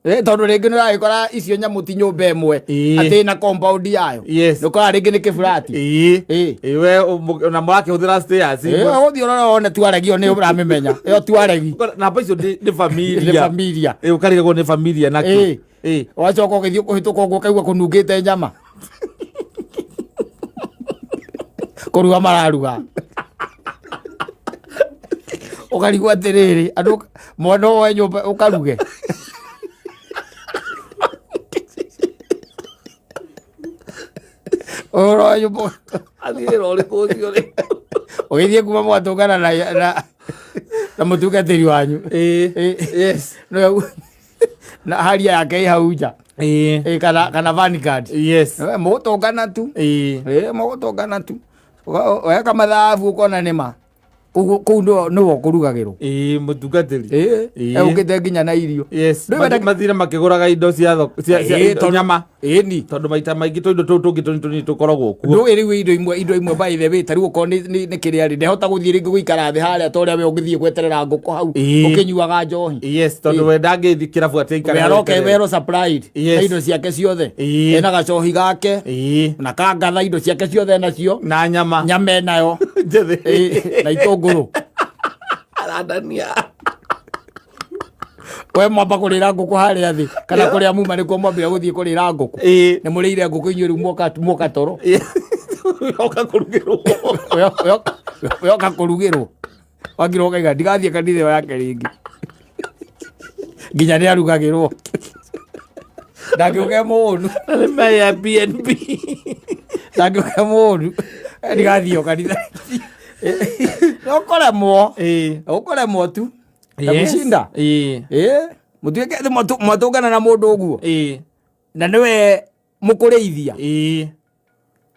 Tondũ rĩngĩ nĩ ũragĩkora icio nyamũ ti nyũmba ĩmwe. Ĩĩ. Atĩ na compound yayo. Yes. Nĩ ũkoraga rĩngĩ nĩ kĩburati. Ĩĩ. Ĩĩ. Ĩĩ, we na mũrakĩhũthĩra stairs. Ĩĩ, ũgũthiĩ ũrore wone tuaregi ĩyo nĩ ũramĩmenya. Ĩyo tuaregi. Namba icio nĩ familia. Nĩ familia. Ĩĩ, ũkarigagwo nĩ familia nakĩ. Ĩĩ. Ĩĩ. Wacoka ũgĩthiĩ kũhĩtũka ũguo ũkaigua kũnungĩte nyama. Kũruga mararuga. Ũkarigwo atĩrĩrĩ, andũ mwana woe nyũmba ũkaruge. Ũroe nyũmba Athiĩ wĩra ũrĩkũ ũcio rĩ? Ũgĩthiĩ kuma mũgatũngana na mũtungatĩri wanyu. Ĩĩ. Ĩĩ. Yes. Nĩwe na haria yake ĩ hau nja. Ĩĩ. Ĩĩ, kana vanguard. Yes. Mũgũtũngana tu. Ĩĩ. Ĩĩ, mũgũtũngana tu. Weka mathabu ũkona nĩ ma. Kũu nĩwe ũkũrugagĩrwo. Ĩĩ, mũtungatĩri. Ĩĩ. Ĩĩ. Egũkĩte nginya na irio. Yes. Rĩu wenda- Mathire makĩgũraga indo cia thoko, cia Ĩĩ, indo- tondũ- nyama. Ĩĩ ni. Tondũ maita maingĩ tũindo tũu tũngĩ tũnini tũnini tũkoragwo kuo. Ndũĩ rĩu indo imwe by the way, ta rĩu okorwo nĩ kĩrĩa rĩ, ndehota gũthiĩ rĩngĩ gũikara thĩ harĩa ta ũrĩa we ũngĩthiĩ gweterera ngũkũ hau Ĩĩ. ũkĩnyuaga njohi. Yes, tondũ we ndangĩthiĩ kĩrabu atĩ aikare We aroka eterere. well supplied Yes. na indo ciake ciothe. Ĩĩ. Ena gacohi gake Ĩĩ. na kangatha indo ciake ciothe enacio. Na nyama. Nyama enayo. Njĩthĩ. Ĩĩ, na itũngũrũ. Arandania. We mwamba kũrĩra ngũkũ harĩa thĩ kana kũrĩa muma nĩkuo mwambire gũthiĩ kũrĩra ngũkũ. Ĩĩ. Nĩ mũrĩire ngũkũ inyuĩ rĩu mwoka toro. Ĩĩ. Oka kũrugĩrwo. We oka kũrugĩrwo. Wakira ũkaiga ndigathiĩ kanitha ĩyo yake rĩngĩ. Nginya nĩ arugagĩrwo. Ndangĩũka e mũũnu. Na nĩ ma Airbnb. Ndangĩũka e mũũnu. Ndigathiĩ o kanitha. No kũremwo. Ĩĩ. Ũkũremwo tu. Yes. Takushinda. Ĩĩ. Ĩĩ. Mũtuĩke atĩ mwatũngana na mũndũ ũguo. Ĩĩ. Na nĩwe mũkũrĩithia. Ĩĩ.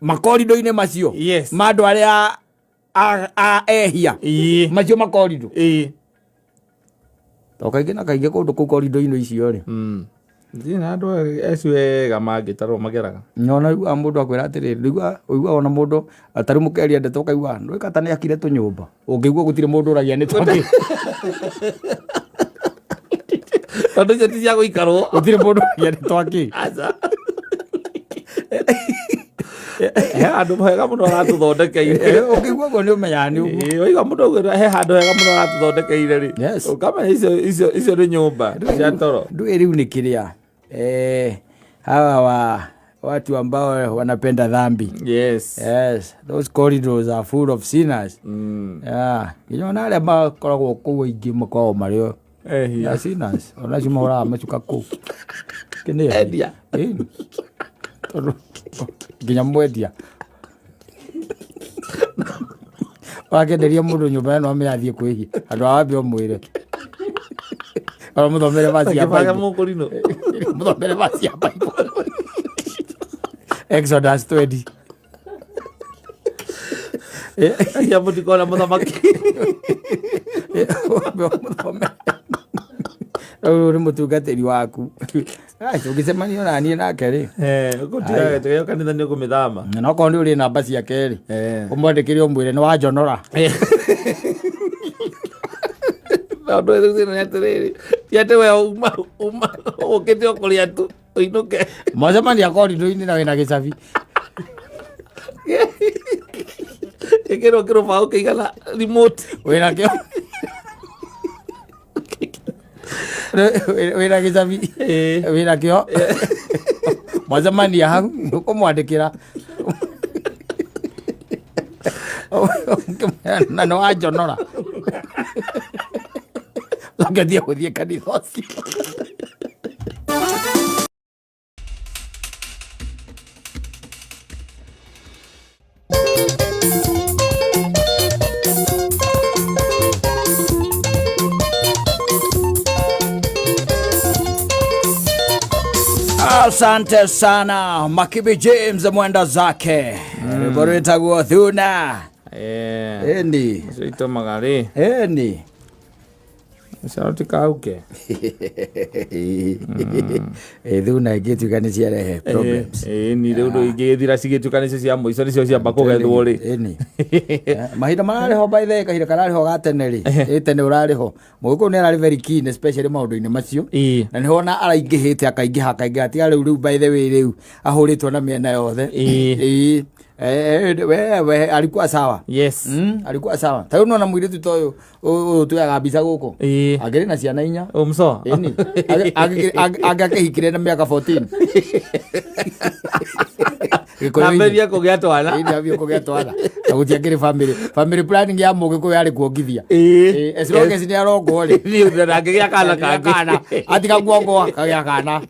Makorido-inĩ macio. Yes. Ma andũ arĩa a ehia. Ĩĩ. Macio makorido. Ĩĩ. To kaingĩ na kaingĩ kũndũ kũu korido-inĩ icio rĩ. Ndirĩ na andũ acio ega mangĩtarwo mageraga. Nyona rĩu mũndũ akwĩra atĩrĩrĩ, rĩu ũigua ona mũndũ ta rĩu mũkeria ndeto ũkaigua ndũĩ ta nĩ akire tũnyũmba. Ũngĩigua gũtirĩ mũndũ ũragia nĩ twakĩ. Tondũ icio ti cia gũikarwo. Gũtirĩ mũndũ ũragia nĩ twakĩ. Aca. He handũ hega mũno aratũthondekeire. Ũngĩigua ũguo nĩ ũmenyaga nĩ ũguo. Ĩĩ, waigua mũndũ augĩte he handũ hega mũno aratũthondekeire rĩ. Yes. Ũkamenya icio nĩ nyũmba cia toro. Ndũĩ rĩu nĩ kĩrĩa. Hawa watu ambao wanapenda dhambi. Yes. Yes, those corridors are full of sinners. Yeah. Nginya ona arĩa makoragwo kũu aingĩ makoragwo marĩ o Ehia. ya sinners. Ona acio mahũraga macuka kũu. Kĩ nĩ ehia? Endia. Ĩni. Tondũ nginya mwendia. Wakĩenderia mũndũ nyũmba ĩno amenya athiĩ kwĩhia. Andũ a wambe ũmwĩre. Ona mũthomere verse ya Akĩbanga Bible. mũkũrinũ. Mũthomere verse ya Bible. Exodus 20. Ehia mũtikona mũthamaki. Mũthome. Rĩu nĩ mũtungatĩri waku. Tũngĩcemania na niĩ nake rĩ. Ũgũtiga gĩtĩ kanitha nĩ ũkũmĩthama. Na okorwo nĩ ũrĩ namba ciake rĩ. Ũmwandĩkĩre ũmwĩre nĩ wanjonora. Tondũ rĩu thĩna nĩ atĩrĩrĩ, ti atĩ we uma ũkĩte o kũrĩa tu ũinũke. Mwacemania korido-inĩ na wĩna gĩcabi. Ĩkĩrwo kĩrũbaũ kĩigana remote. Wĩna kĩo. Wĩna gĩcabi. Wĩna kĩo. Mwacemania hau ũkũmwandĩkĩra. Na nĩ wanjonora. Coke thiĩ gũthiĩ kanitha ũcio. Asante sana Makibi James mwenda zake rwĩmbo rwĩtagwo Thuna. Ĩni. Icio itũmaga rĩ Ĩni. Ũcoro tikauke. Ĩ, thuna ingĩtuĩka nĩ ciarehe problems. Ĩĩ ni rĩu ndũ ingĩgĩthira cigĩtuĩka nĩcio cia mũico nĩcio ciamba kũgethwo rĩ. Ĩni. Mahinda mararĩho by the way, kahinda kararĩho ga tene rĩ, ĩ tene ũrarĩho mũgĩkũyũ nĩ ararĩ very keen especially maũndũ-inĩ macio. Na nĩho ona araingĩhĩte akaingĩha akaingĩha, tiga rĩu rĩu by the way rĩu ahũrĩtwo na mĩena yothe. Ĩĩ. We alikuwa sawa. Yes. Alikuwa sawa. Ta rĩu nona mũirĩtu ta ũyũ ũyũ tuoyaga mbica gũkũ. Angĩrĩ na ciana 4. Ũmso. Ĩni. Angĩakĩhikire na mĩaka 14. Gĩkũyũ-inĩ. Ambĩrĩrie kũgĩa twana. Ĩni ambie kũgĩa twana. Na gũtiakĩrĩ family. Family planning ya mũgĩkũyũ yarĩ kuongithia. As long as nĩ arongwo rĩ. Niĩ ndangĩgĩa kana kangĩ. Kana. Atiga kuongwo kagĩa kana.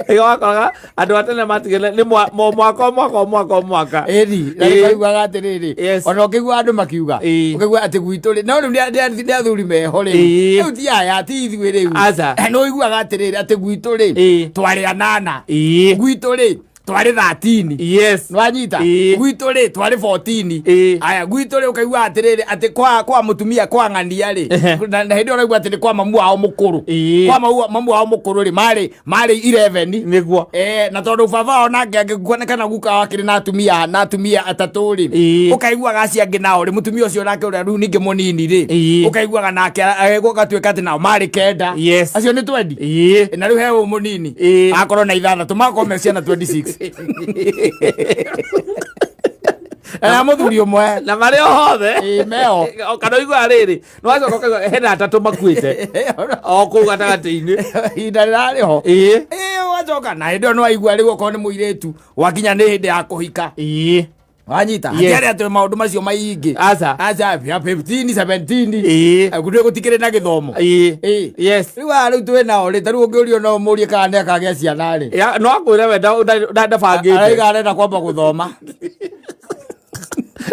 Ĩyo wakoraga andũ a tene matigĩte nĩ mwaka o mwaka o mwaka o mwaka. Ĩni, na nĩmaiguaga atĩrĩrĩ, ona ũkĩigua andũ makiuga, ũkaigua atĩ gwitũ rĩ, no rĩu nĩ athuri meho rĩu. Rĩu ti aya, ti ithuĩ rĩu. Aca. Nĩ ũiguaga atĩrĩrĩ, atĩ gwitũ rĩ, twarĩ 8. Gwitũ rĩ, twarĩ 13. Nĩwanyita? Gwitũ rĩ, twarĩ 14. Aya, gwitũ rĩ, ũkaigua atĩrĩrĩ, atĩ kwa mũtumia, kwa ng'ania rĩ, na hĩndĩ ĩyo ũraigua atĩ nĩ kwa mamu wao mũkũrũ. Kwa mamu wao mũkũrũ rĩ, marĩ 11. Nĩguo. Na tondũ baba wao nake angĩkuona kana guka wao akĩrĩ na atumia 3 rĩ, ũkaiguaga acio angĩ nao rĩ, mũtumia ũcio nake ũrĩa rĩu ningĩ mũnini rĩ, ũkaiguaga nake gũgatuĩka atĩ nao marĩ 9. Acio nĩ 20. Na rĩu he ũyũ mũnini. Akorwo na 6, magakorwo me ciana 26. Na mũthuri ũmwe. Na marĩ o hothe. Ĩĩ, meo. O, kana ũiguaga rĩrĩ, nĩ wacoka ũkaigua hena 3 makuĩte. O kũu gatagatĩ-inĩ. Ihinda rĩrarĩ ho. Ĩĩ, ũgacoka na hĩndĩ ĩyo nĩ waigua rĩu okorwo nĩ mũirĩtu, wakinya nĩ hĩndĩ ya kũhika. Wanyita? Hatiarĩ atĩ maũndũ macio maingĩ. Aca. Aca, ya 15, 17. Gũtirĩ gũtikĩrĩ na gĩthomo. Rĩu aya rĩu twĩ nao rĩ, ta rĩu ũngĩũrio no ũmũrie kana nĩ akagĩa ciana rĩ. Ya, no akwĩre we ndabangĩte. Arauga arenda kwamba gũthoma.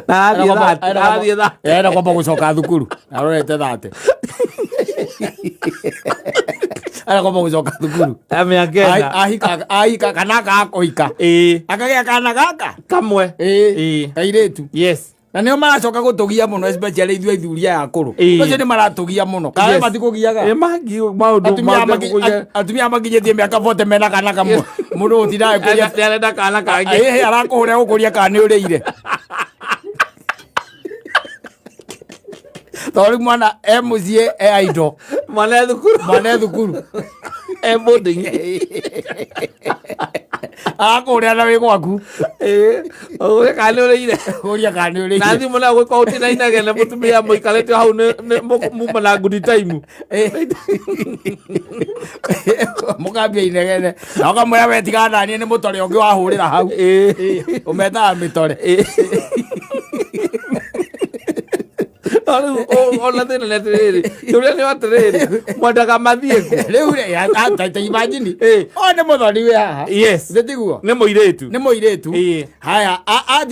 Na arathiĩ arathiĩ thate. Arenda kwamba gũcoka thukuru. Arorete thate. Arenda kwamba gũcoka thukuru. Ya mĩaka ĩna. Ahika, kana akaga kũhika. Akagĩa kana gaka. Kamwe. Kairĩtu. Na nĩo maracoka gũtũgia mũno, especially ithuĩ athuri aya akũrũ. Acio nĩ maratũgia mũno. Kana matikũgiaga? Ĩĩ, mangi maũndũ Atumia maũndũ kũgia- atumia makinyĩtie mĩaka 40 mena kana kamwe. Mũndũ ũtindaga kũria. Nĩ arenda kana kangĩ. Ĩĩ, arakũhũra gũkũria kana nĩ ũrĩire. Tondũ rĩu mwana e mũciĩ e idle. Mwana e thukuru. Mwana e thukuru. E boarding. Arakũhũrĩra na wĩ gwaku. Ĩĩ, ũgũria kana nĩ ũrĩire. Ũgũria kana nĩ ũrĩire. Na thimũ nayo gũkorwo ũtinainagene mũtumia mũikarĩte hau nĩ muma na good time. Mũkambia inegene. Na ũkamwĩra we tigana na niĩ nĩ mũtore ũngĩ wahũrĩra hau. Ũmetaga mĩtore. No rĩu ona thĩna nĩ atĩrĩrĩ, kĩũria nĩ atĩrĩrĩ, mwendaga mathiĩ kũ? Rĩu rĩ, ta imagine. Ũyũ nĩ mũthoni wĩ haha. Nĩ tiguo? Nĩ mũirĩtu. Nĩ mũirĩtu. Haya,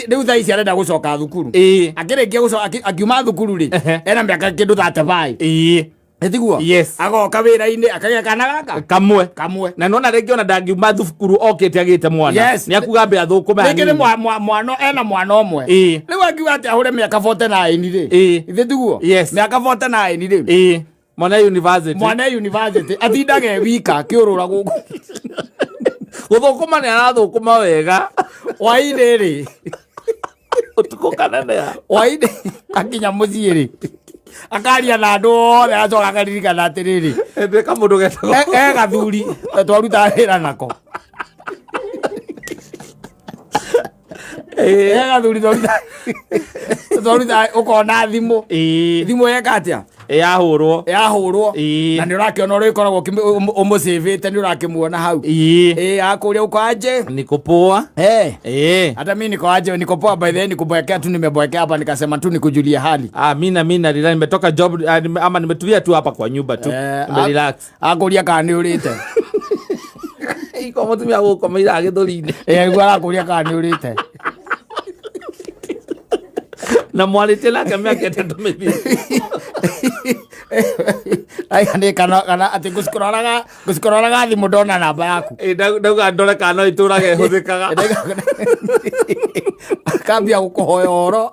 rĩu thaa ici arenda gũcoka thukuru. Akĩrĩkia gũcoka, akiuma thukuru rĩ, ena mĩaka kĩndũ 35. Nĩ tiguo? Agoka wĩra-inĩ, akagĩa kana gaka? Kamwe. Kamwe. Na nona rĩngĩ ona ndangiuma thukuru okĩte agĩte mwana. Nĩ akuga ambe athũkũme Rĩngĩ nĩ hanini. mwana, ena mwana ũmwe. Rĩu angiuga atĩ ahũre mĩaka 49 rĩ. Ithe tiguo? Mĩaka 49 rĩ. Mwana university. Mwana university. Atindaga e wika akĩũrũra gũkũ. Gũthũkũma nĩ arathũkũma wega. Hwainĩ rĩ. Ũtukũ kaneneha. Hwainĩ akinya mũciĩ rĩ. Akaria na andũ othe acoka akaririkana atĩrĩrĩ. Ĩndĩ kamũndũ getagwo. E gathuri twarutaga wĩra nako. E gathuri twarutaga ũkona thimũ. Thimũ yeka atĩa? Yahũrwo. Yahũrwo. Na nĩ ũrakĩona ũrĩa ũkoragwo ũmũcĩvĩte, nĩ ũrakĩmuona hau. Akũria uko aje? Niko poa. Hata mimi niko aje, niko poa by the way, nikuboekea tu, nimeboekea hapa nikasema tu nikujulie hali. Mimi na relax, nimetoka job, ama nimetulia tu hapa kwa nyumba tu. Nime relax. Akũria kana nĩ ũrĩte. Iko mũtumia gũkomeire gĩthũri-inĩ. Nĩguo arakũria kana nĩ ũrĩte. Na mwarĩtie nake mĩaka 3 mĩthiru. Aya nĩ kana kana atĩ ngũcikũroraga thimũ ndona namba yaku. Ĩ, ndauga ndore kana no itũrage ĩhũthĩkaga. Akambia gũkũhoya ũhoro.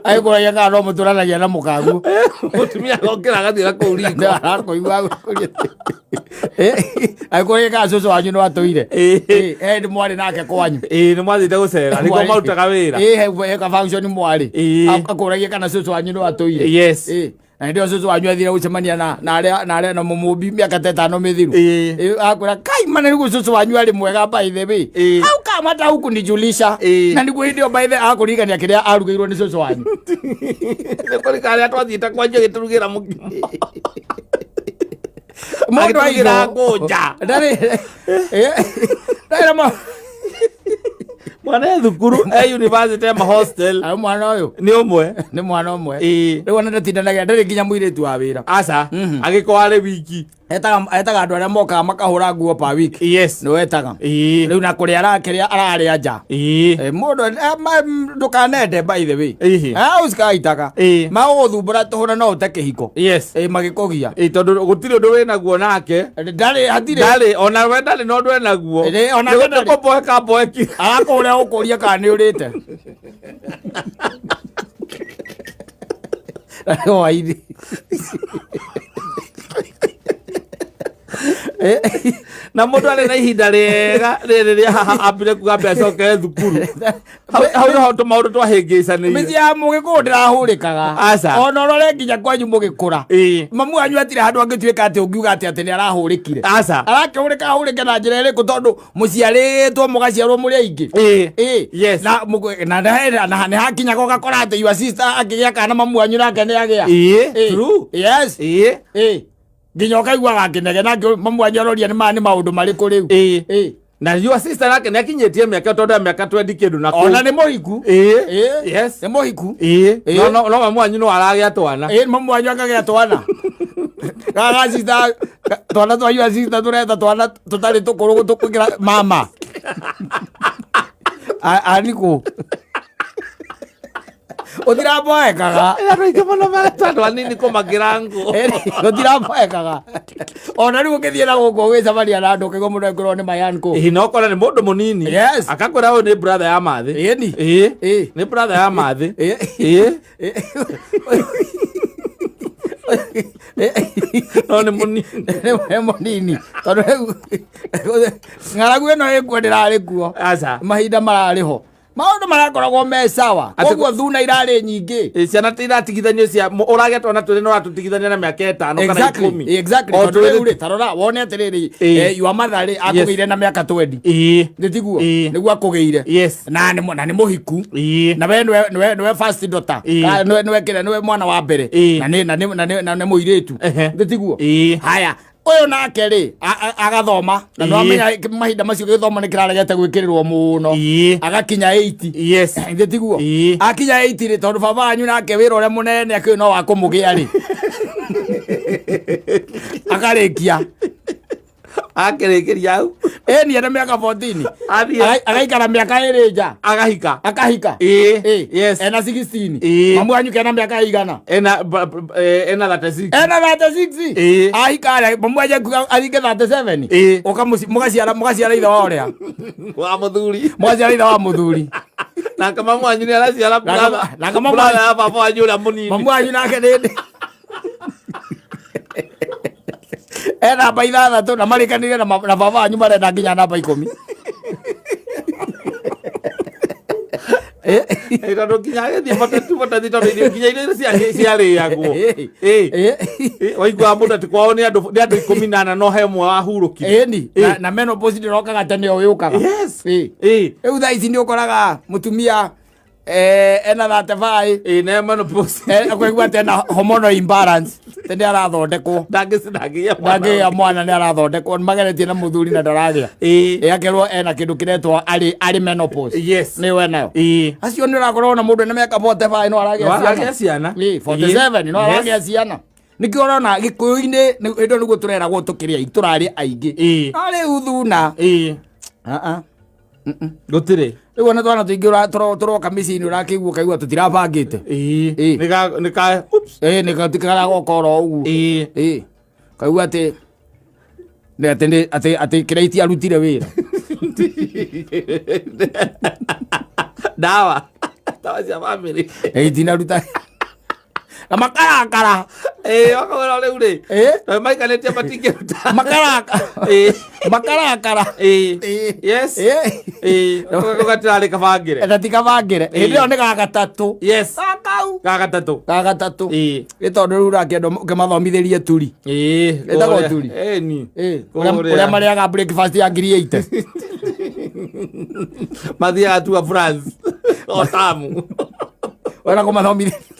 Agĩkũragia kana no mũtũranagia na mũkaguo. Mũtumia agokĩra agathiĩ na kũu riko. Arakũigua agĩkũragia kana cũcũ wanyu no atũire. Ĩ. Nĩ mwarĩ nake kwanyu. Ĩ, nĩ mwathiĩte gũcera nĩkuo marutaga wĩra. Ĩ, he ka function mwarĩ. Ĩ. Akũragia kana cũcũ wanyu no atũire. Yes. Ĩ, na hĩndĩ ĩyo cũcũ wanyu athire gũcemania na arĩa na arĩa na mũmũmbi mĩaka ta ĩtano mĩthiru. Ĩ. Ĩ, akwĩra kai mana nĩguo cũcũ wanyu arĩ mwega by the way. Ĩ. How come hata hukunijulisha? Ĩ. Na nĩguo hĩndĩ ĩyo by the akũririkania kĩrĩa arugĩirwo nĩ cũcũ wanyu. Nĩ kũrĩ karĩa twathiĩte kwanyu agĩtũrugĩra mũkimo. Mũndũ Agĩtũrugĩra aigwo. ngũnja. Ndarĩ ndarĩ na Mwana e thukuru e university e hostel Arĩ mwana ũyũ nĩ ũmwe. nĩ mwana ũmwe. Ĩ. Rĩu ona ndatindanagia ndarĩ nginya mũirĩtu wa wĩra. Aca agĩkorwo arĩ wiki. Etaga andũ arĩa mokaga makahũra nguo per week. Yes. Nĩ wetaga. Ĩ. Rĩu na kũrĩa arakĩrĩa ararĩa nja. Ĩ. Mũndũ ndũkanende by the way. Ĩhĩ. Ũcikaitaga. Ĩ. Magũgũthumbũra tũhũ na no ũte kĩhiko. Yes. Magĩkũgia. Ĩ, tondũ gũtirĩ ũndũ wĩ naguo nake. Ndarĩ hatirĩ. Ndarĩ ona we ndarĩ na ũndũ enaguo. Ĩ, ona we ndarĩ. Kũmboeka mboeki. Arakũrĩa gũkũria kana nĩ ũrĩte. Hwaĩ-inĩ. Na mũndũ arĩ na ihinda rĩega rĩrĩ rĩa haha ambire kuga ambe acokere thukuru. Hau nĩho tũmaũndũ twahĩngĩcanĩire. Mĩciĩ ya mũgĩkũyũ ndĩrahũrĩkaga. Aca. Ona ũrore nginya kwanyu mũgĩkũra. Ĩ. Mamu wanyu atirĩ handũ angĩtuĩka atĩ ũngiuga atĩ atĩ nĩ arahũrĩkire. Aca. Arakĩhũrĩka ahũrĩke na njĩra ĩrĩkũ tondũ mũciarĩtwo mũgaciarwo mũrĩ aingĩ. Ĩ. Ĩ. Yes. Na na nĩ hakinyaga ũgakora atĩ your sister akĩgĩa kana mamu wanyu nake nĩ agĩa. Ĩ. True. Yes. Ĩ. Ĩ. Nginya ũkaiguaga akĩnegena mamu wanyu aroria nĩ maũndũ marĩkũ rĩu. Ĩ. Ĩ. Na your sister nake nĩ akinyĩtie mĩaka tondũ ya mĩaka 20 kĩndũ na kũu. Ona nĩ mũhiku. Ĩ. Ĩ. Yes. Nĩ mũhiku. Ĩ. Ĩ. No mamu wanyu no aragĩa twana. Ĩ, mamu wanyu akagĩa twana. Gaga sister twana twa your sister tũreta twana tũtarĩ tũkũrũ tũkũkĩra mama. Anikũ. Ũtiramboekaga. Andũ aingĩ mũno mareta andũ anini kũmakĩra ngũ. Gũtiramboekaga. Ona rĩu ũngĩthiĩ na gũkũ ũgĩcemania na andũ ũkaigua mũndũ agĩkwĩrwo nĩ mayanko. Ĩ, no ũkore nĩ mũndũ mũnini. Yes. Akakwĩra ũyũ nĩ brother ya mathĩ. Ĩni. Ĩ. Ĩ. Nĩ brother ya mathĩ. Ĩ. Ĩ. No nĩ mũnini. Nĩ mũnini tondũ rĩu ng'aragu ĩno ĩkuo ndĩrarĩ kuo. Aca. Mahinda mararĩ ho. Maũndũ marakoragwo me sawa. Atĩ- Koguo thuna irarĩ nyingĩ. Ĩ, ciana ti iratigithanio cia ũragĩa twana twĩrĩ no ũratũtigithania na mĩaka ĩtano kana Exactly, ikũmi. exactly. O Tondũ rĩu twĩrĩ rĩ, ta rora wone atĩrĩrĩ, Ĩ. your mother rĩ akũgĩire na mĩaka 20. Ĩ. Nĩ tiguo? Ĩ. Nĩguo akũgĩire. Yes. Na nĩ mũhiku. Ĩ. Na we nĩwe first daughter. Ĩ. Nĩwe kĩrĩa nĩwe mwana wa mbere. Ĩ. Na nĩ mũirĩtu. Ehe. Nĩ tiguo? Ĩ. Haya, ũyũ nake rĩ agathoma na Ĩ. nĩwamenya mahinda macio gĩthomo nĩ kĩraregete gwĩkĩrĩrwo mũno. Ĩ. Agakinya 80. Yes. Githĩ tiguo? Ĩ. Akinya 80 rĩ tondũ baba wanyu nake wĩra ũrĩa mũnene akĩũĩ no wa kũmũgĩa rĩ. Akarĩkia. Akĩrĩkĩria hau. Ĩni ena mĩaka 14. Athiĩ. Agaikara mĩaka ĩrĩ nja. Agahika. Akahika. Ĩ. Ĩ. Yes. Ena 16. Ĩ. Mamu wanyu kena mĩaka ĩigana? Ena ena 36. Ena 36. Ĩ. Ahika harĩa mamu wanyu aringe 37. Ĩ. Ũkamũci mũgaciara ithe wa ũrĩa. Wa mũthuri. Mũgaciara ithe wa mũthuri. Nake mamu wanyu nĩ araciara brother. Nake mamu Brother ya baba wanyu ũrĩa mũnini. Mamu wanyu nake nĩ e namba ithathatũ na marĩkanĩire na baba wanyu marenda nginya namba ikũmi. Tondũ nginya agĩthiĩ botetu botethi tondũ irio nginya irio ciarĩagwo. Waiguaga mũndũ atĩ kwao nĩ andũ 14 no he ũmwe wahurũkire. Ĩni, na menopause ndĩrokaga tene o yũkaga. Yes. Rĩu thaa ici nĩ ũkoraga mũtumia ena 35. Ĩ, na menopause. Akaigua atĩ ena hormonal imbalance atĩ nĩ arathondekwo. Ndangĩgĩa mwana. Ndangĩgĩa mwana nĩ arathondekwo, nĩ mageretie na mũthuri na ndaragĩa. Akerwo ena kĩndũ kĩretwo arĩ menopause. Yes. Nĩyo enayo. Acio nĩ ũrakorwo na mũndũ ena mĩaka 45 no aragĩa No ciana. aragĩa ciana. 47 no Yes. aragĩa ciana. Nĩkĩo ũrona Gĩkũyũ-inĩ hĩndĩ ĩyo nĩguo tũreragwo tũkĩrĩ aingĩ, tũrarĩ aingĩ. No rĩu thuna. Gũtirĩ. Rĩu ona twana tũingĩ tũroka mĩciĩ-inĩ ũrakĩigua ũkaigua tũtirabangĩte. Ĩĩ. Ĩĩ. Nĩ ka nĩ ka oops. Ĩĩ nĩ karagoka oro ũguo. Ĩĩ. Ĩĩ. Kaigua atĩ nĩ atĩ nĩ atĩ atĩ kĩrĩa itiarutire wĩra. Ndawa. Ndawa cia bamĩrĩ. Ĩĩ itinaruta. Na makarakara. Ĩĩ wakawĩra rĩu rĩ. Ĩĩ. Tondũ maikarĩtie matingĩruta. Makarakara. Ĩĩ. Makarakara. Ĩĩ. Ĩĩ. Yes. Ĩĩ. Ĩĩ. Ũgatirarĩ kabangĩre. Na ti kabangĩre. Hĩndĩ ĩyo nĩ ga gatatũ. Yes. Gakau. Ga gatatũ. Ga gatatũ. Ĩĩ. Nĩ tondũ rĩu ũrakĩenda ũkĩmathomithĩrie turi. Ĩĩ. Ĩtagwo Kũrĩa- turi. Ĩni. Ĩĩ. Ũrĩa Kũrĩa. ũrĩa marĩaga breakfast ya 80,000. Mathiaga tua France. O tamu. Wenda kũmathomithĩria.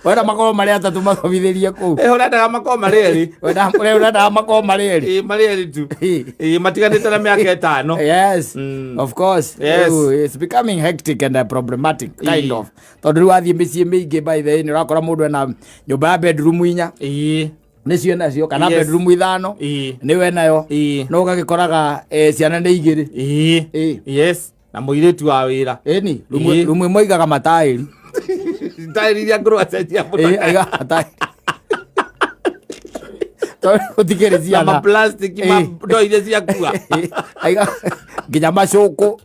Wenda makorwo marĩ atatũ mathomithĩrie kũu. Ĩĩ ũrendaga makorwo marĩ erĩ. Wenda ũrĩa ũrendaga makorwo marĩ erĩ. Ĩĩ marĩ erĩ tu. Ĩĩ. Ĩĩ matiganĩte na mĩaka ĩtano. Yes, of course. Yes. Rĩu, it's becoming hectic and problematic kind Ĩĩ. of. Tondũ rĩu wathiĩ mĩciĩ mĩingĩ by the way nĩ ũrakora mũndũ ena nyũmba ya bedroom inya Ĩĩ. nĩcio enacio kana Yes. bedroom ithano Ĩĩ. nĩyo enayo Ĩĩ. no ũgagĩkoraga ciana nĩ igĩrĩ. Ĩĩ. Ĩĩ. Yes. Na mũirĩtu wa wĩra. Ĩni Ĩĩ. rumu ĩmwe aigaga mataĩri. Taĩri iria ngũrũ acenjia Ĩĩ, aigaga mataĩri. Tondũ gũtikĩrĩ na ciana. maplastic ma Ĩĩ. ndoo iria ciakua. Ĩĩ, aiga nginya macũkũ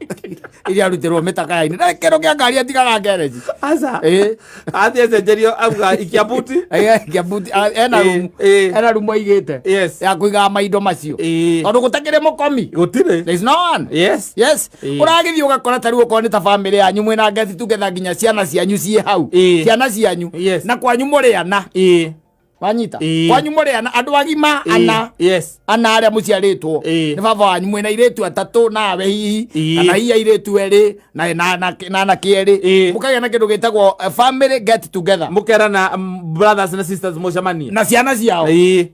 iria arutĩrwo mĩtakaya-inĩ na kĩndũ kĩa ngari atigaga ngereji. Aca. Ĩĩ. Athiĩ acenjerio auga ikia buti. Aiga ikia buti, ena Ĩĩ, rumu ĩĩ. ena rumu aigĩte Yes. ya kũigaga maindo macio Ĩĩ. tondũ gũtakĩrĩ mũkomi. Gũtirĩ. There is no one. Yes. Yes. Ĩĩ. Ũragĩthiĩ ũgakora ta rĩu okorwo nĩ ta bamĩrĩ yanyu mwĩna get together nginya ciana cianyu ciĩ hau. Ĩĩ. Ciana cianyu. Yes. Na kwanyu mũrĩ ana. Ĩĩ. Wanyita? Ĩĩ. Kwanyu mũrĩ ana andũ agima Ĩĩ. ana. Yes. Ana arĩa mũciarĩtwo Ĩĩ. nĩ baba wanyu mwĩna airĩtu atatũ nawe hihi Ĩĩ. kana hihi airĩtu erĩ na anake erĩ Ĩĩ. mũkagĩa na kĩndũ gĩtagwo family get together Mũkerana brothers na sisters mũcemanie. na ciana ciao Ĩĩ.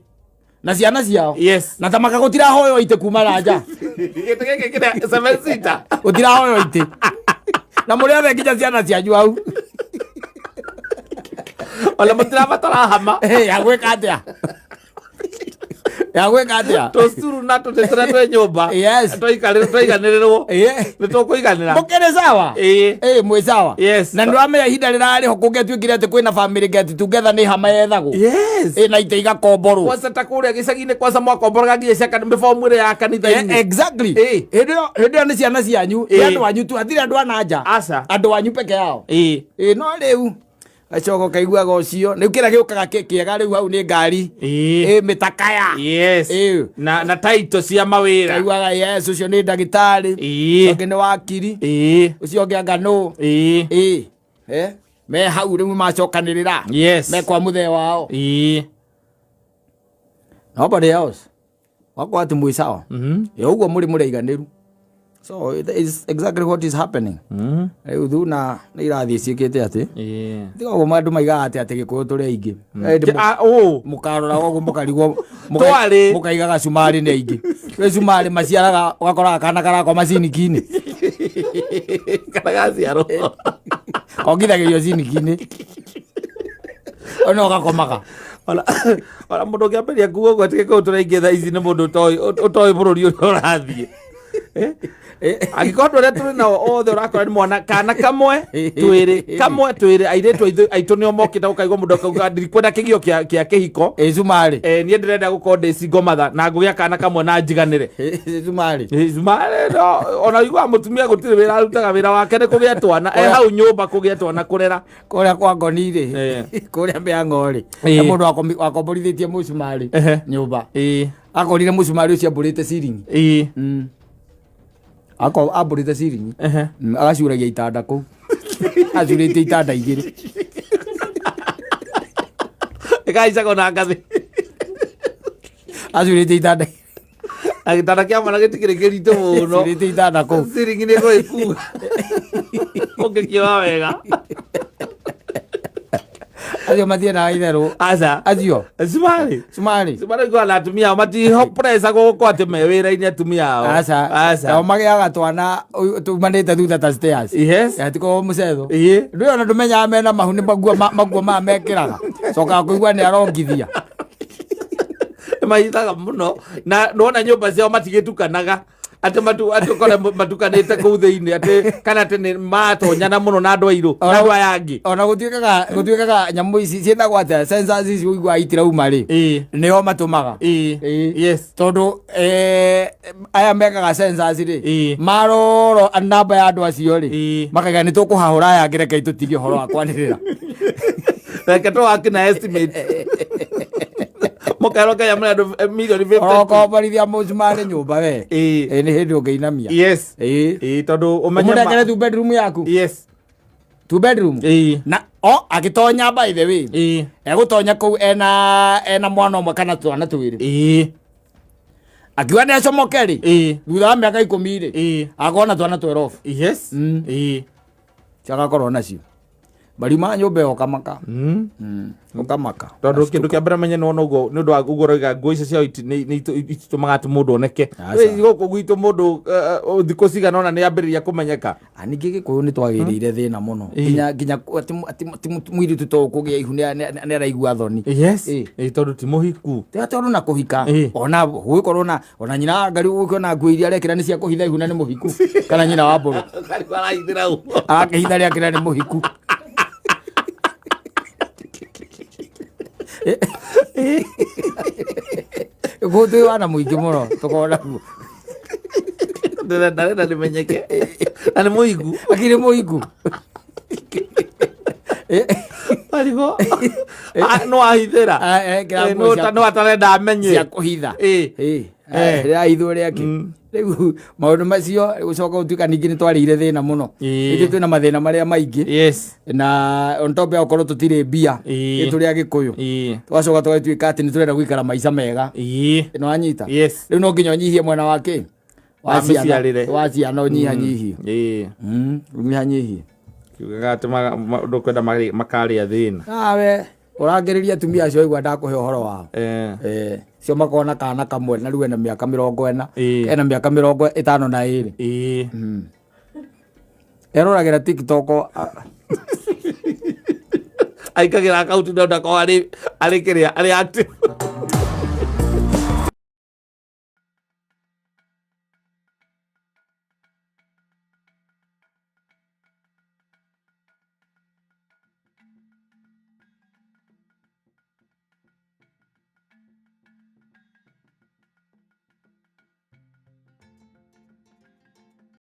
na ciana ciao Yes. na tamaka gũtirahoywo itĩ kuma na nja Gĩtĩ gĩkĩ kĩrĩa seven seater. gũtirahoywo itĩ na mũrĩ othe nginya ciana cianyu hau. Ona mũtirabatara hama. Ya gwĩka atĩa? Ya gwĩka atĩa? Tũcuru na tũtĩ tũrĩa twĩ nyũmba. Yes. Twaiganĩrĩrwo. Ĩĩ. Nĩ tũkũiganĩra. Mũkĩrĩ sawa? Ĩĩ. Ĩĩ, mwĩ sawa? Yes. Na nĩũramenya ihinda rĩrarĩ ho kũngĩatuĩkire atĩ kwĩna family get together nĩ hama yethagwo. Yes. Ĩĩ, na itĩ igakomborwo. Kwanza ta kũrĩa gĩcagi-inĩ kwanza mwakomboraga nginya cia mĩbomu ĩrĩa ya kanitha-inĩ. Exactly. Ĩĩ. Hĩndĩ ĩyo nĩ ciana cianyu, nĩ Ĩĩ. andũ anyu tu, hatirĩ andũ a na nja. Aca. Andũ anyu peke yao. Ĩĩ. Ĩĩ, no rĩu gacoka ũkaiguaga ũcio rĩu kĩrĩa gĩũkaga kĩega rĩu hau nĩ ngari. Ĩĩ. Ĩĩ, mĩtakaya. Yes. Ĩĩ. Na title cia mawĩra. Kaiguaga yes ũcio nĩ ndagĩtarĩ. Ĩĩ. Ũngĩ nĩ wakiri. Ĩĩ. Ũcio ũngĩ anga nũ. Ĩĩ. Ĩĩ. Me hau rĩu macokanĩrĩra. Yes. Me kwa mũthee wao. Ĩĩ. Nobody else. Wakorwo atĩ mwĩ sawa. Ĩ ũguo mũrĩ mũraiganĩru. So it is exactly what is happening. Rĩu thuna nĩ irathiĩ ciĩkĩte atĩ. Ĩĩ. Tiga ũguo andũ maigaga atĩ atĩ Gĩkũyũ tũrĩ aingĩ. Ĩndĩ Ũ. mũkarora ũguo mũkarigwo Twarĩ. mũkaiga gacumarĩ nĩ aingĩ. Gwĩ cumarĩ maciaraga ũgakoraga kana karakoma ciniki-inĩ. Kana gaciarwo. Kongithagĩrio ciniki-inĩ. Ona ũgakomaga. Ona mũndũ ũngĩambĩrĩria kuga ũguo atĩ Gĩkũyũ tũrĩ aingĩ thaa ici nĩ mũndũ ũtoĩ bũrũri ũrĩa ũrathiĩ. Angĩkorwo andũ arĩa tũrĩ nao othe ũrakora nĩ mwana kana kamwe twĩrĩ kamwe twĩrĩ airĩtu aitũ nĩo mokĩte ũkaigua mũndũ akauga ndirikwenda kĩgio kĩa kĩhiko. Ĩ cumarĩ. Niĩ ndĩrenda gũkorwo ndĩ single mother na ngũgĩa kana kamwe na njiganĩre. Ĩ cumarĩ. Ĩ cumarĩ no ona ũiguaga mũtumia gũtirĩ wĩra arutaga wĩra wake nĩ kũgĩa twana e hau nyũmba kũgĩa twana kũrera. Kũrĩa kwa ngoni rĩ. Kũrĩa mĩang'o rĩ. He mũndũ wakomborithĩtie mũcumarĩ nyũmba. Akorire mũcumarĩ ũcio ambũrĩte ciringi. Ambũrĩte ciringi. Agacuragia itanda kũu. Acurĩtie itanda igĩrĩ. Ĩkahaicagwo na ngathĩ. Acurĩtie itanda. Na gĩtanda kĩa mwana gĩtikĩrĩ kĩritũ mũno. Acurĩtie itanda kũu. Ciringi nĩ ĩgũgĩkua. Ũngĩkĩoya wega. Acio matiendaga itherũ. Aca. Acio. Cumarĩ. Cumarĩ. Cumarĩ ngona na atumia ao matiho pressure gũgũkorwo atĩ me wĩra-inĩ atumia ao. Aca. Aca. Nao magĩaga twana tumanĩte thutha ta stairs. Yes. Ya tiko mũcetho. Ĩĩ. Ndũĩ ona ndũmenyaga mena mahu nĩ maguo maya mekĩraga. Cokaga kũigua nĩ arongithia. Mahithaga mũno. Na nĩwona nyũmba ciao matigĩtukanaga. Atĩ matu atĩ ũkore matukanĩte kũu thĩinĩ, atĩ kana atĩ nĩ maratonyana mũno na andũ airũ na andũ aya angĩ. Ona gũtuĩkaga nyamũ ici ciĩtagwo atĩa, sensors ici ũiguaga itirauma rĩ, nĩo matũmaga. Tondũ aya mekaga sensors rĩ, maroro namba ya andũ acio rĩ, makaiga nĩ tũkũhahũra aya angĩ, rekei tũtige ũhoro wa kwanĩrĩra. Reke tũwaki na estimate mũkerwo Kenya mũrĩ andũ milioni 50. Orokomborithia mũcumarĩ nyũmba we. Nĩ hĩndĩ ũngĩinamia. Ĩĩ, tondũ ũmenye Ũmũnengere two bedroom yaku. Two bedroom. Na o agĩtonya, by the way, egũtonya kũu ena mwana ũmwe kana twana twĩrĩ. Akiuga nĩ acomoke rĩ, thutha wa mĩaka 10 rĩ, akorwo na twana 12. Agakorwo nacio mariuma nyũmba ĩyo ũkamaka. Ũkamaka. Tondũ kĩndũ kĩa mbere menye nĩwona ũguo nĩ ũndũ wa ũguo ũroiga, nguo icio ciao nĩ itũmaga atĩ mũndũ oneke. Aca. Rĩu gũkũ gwitũ mũndũ thikũ cigana ũna nĩ ambĩrĩria kũmenyeka. Ah, ningĩ gĩkũyũ nĩ twagĩrĩire thĩna mũno, nginya atĩ mũirĩtu to kũgĩa ihu nĩ araigua thoni. Ĩĩ, tondũ ti mũhiku. Tiga tondũ na kũhika, ona gũgĩkorwo na ona nyina wa ngari gũkĩona nguo iria arekĩra nĩ cia kũhitha ihu na nĩ mũhiku, kana nyina wa mbũrũ. Arahithĩra ũguo. Agakĩhitha rĩakĩra nĩ mũhiku. Gũkũ twĩ wana mũingĩ mũno tũkona guo. Ndarenda nĩmenyeke na nĩ mũhiku. Akĩrĩ mũhiku. Marigũ. Ah, no ahithĩra. Ah, kĩra nguo No atarenda amenye. Cia kũhitha. Rĩrahithwo rĩake. Rĩu maũndũ macio gũcoka gũtuĩka ningĩ nĩ twarĩire thĩna mũno. Ithuĩ twĩna mathĩna marĩa maingĩ, na on top ya gũkorwo tũtirĩ mbia, tũrĩ Agĩkũyũ, tũgacoka tũgatuĩka atĩ nĩ tũrenda gũikara maica mega. Nĩ wanyita? Yes. Rĩu no nginya ũnyihie mwena wa kĩ Wa mĩciarĩre. Wa ciana ũnyihanyihie. Ũnyihanyihie. Kiugaga atĩ ndũkwenda makarĩa thĩna. Nawe ũrangĩrĩria atumia acio aigua ndakũhe ũhoro wao. Cio makorwo na kana kamwe na rĩu ena mĩaka 40, ena mĩaka 52. Eroragĩra TikTok. Aikagĩra akaunti no ndakorwo arĩ kĩrĩa arĩ active.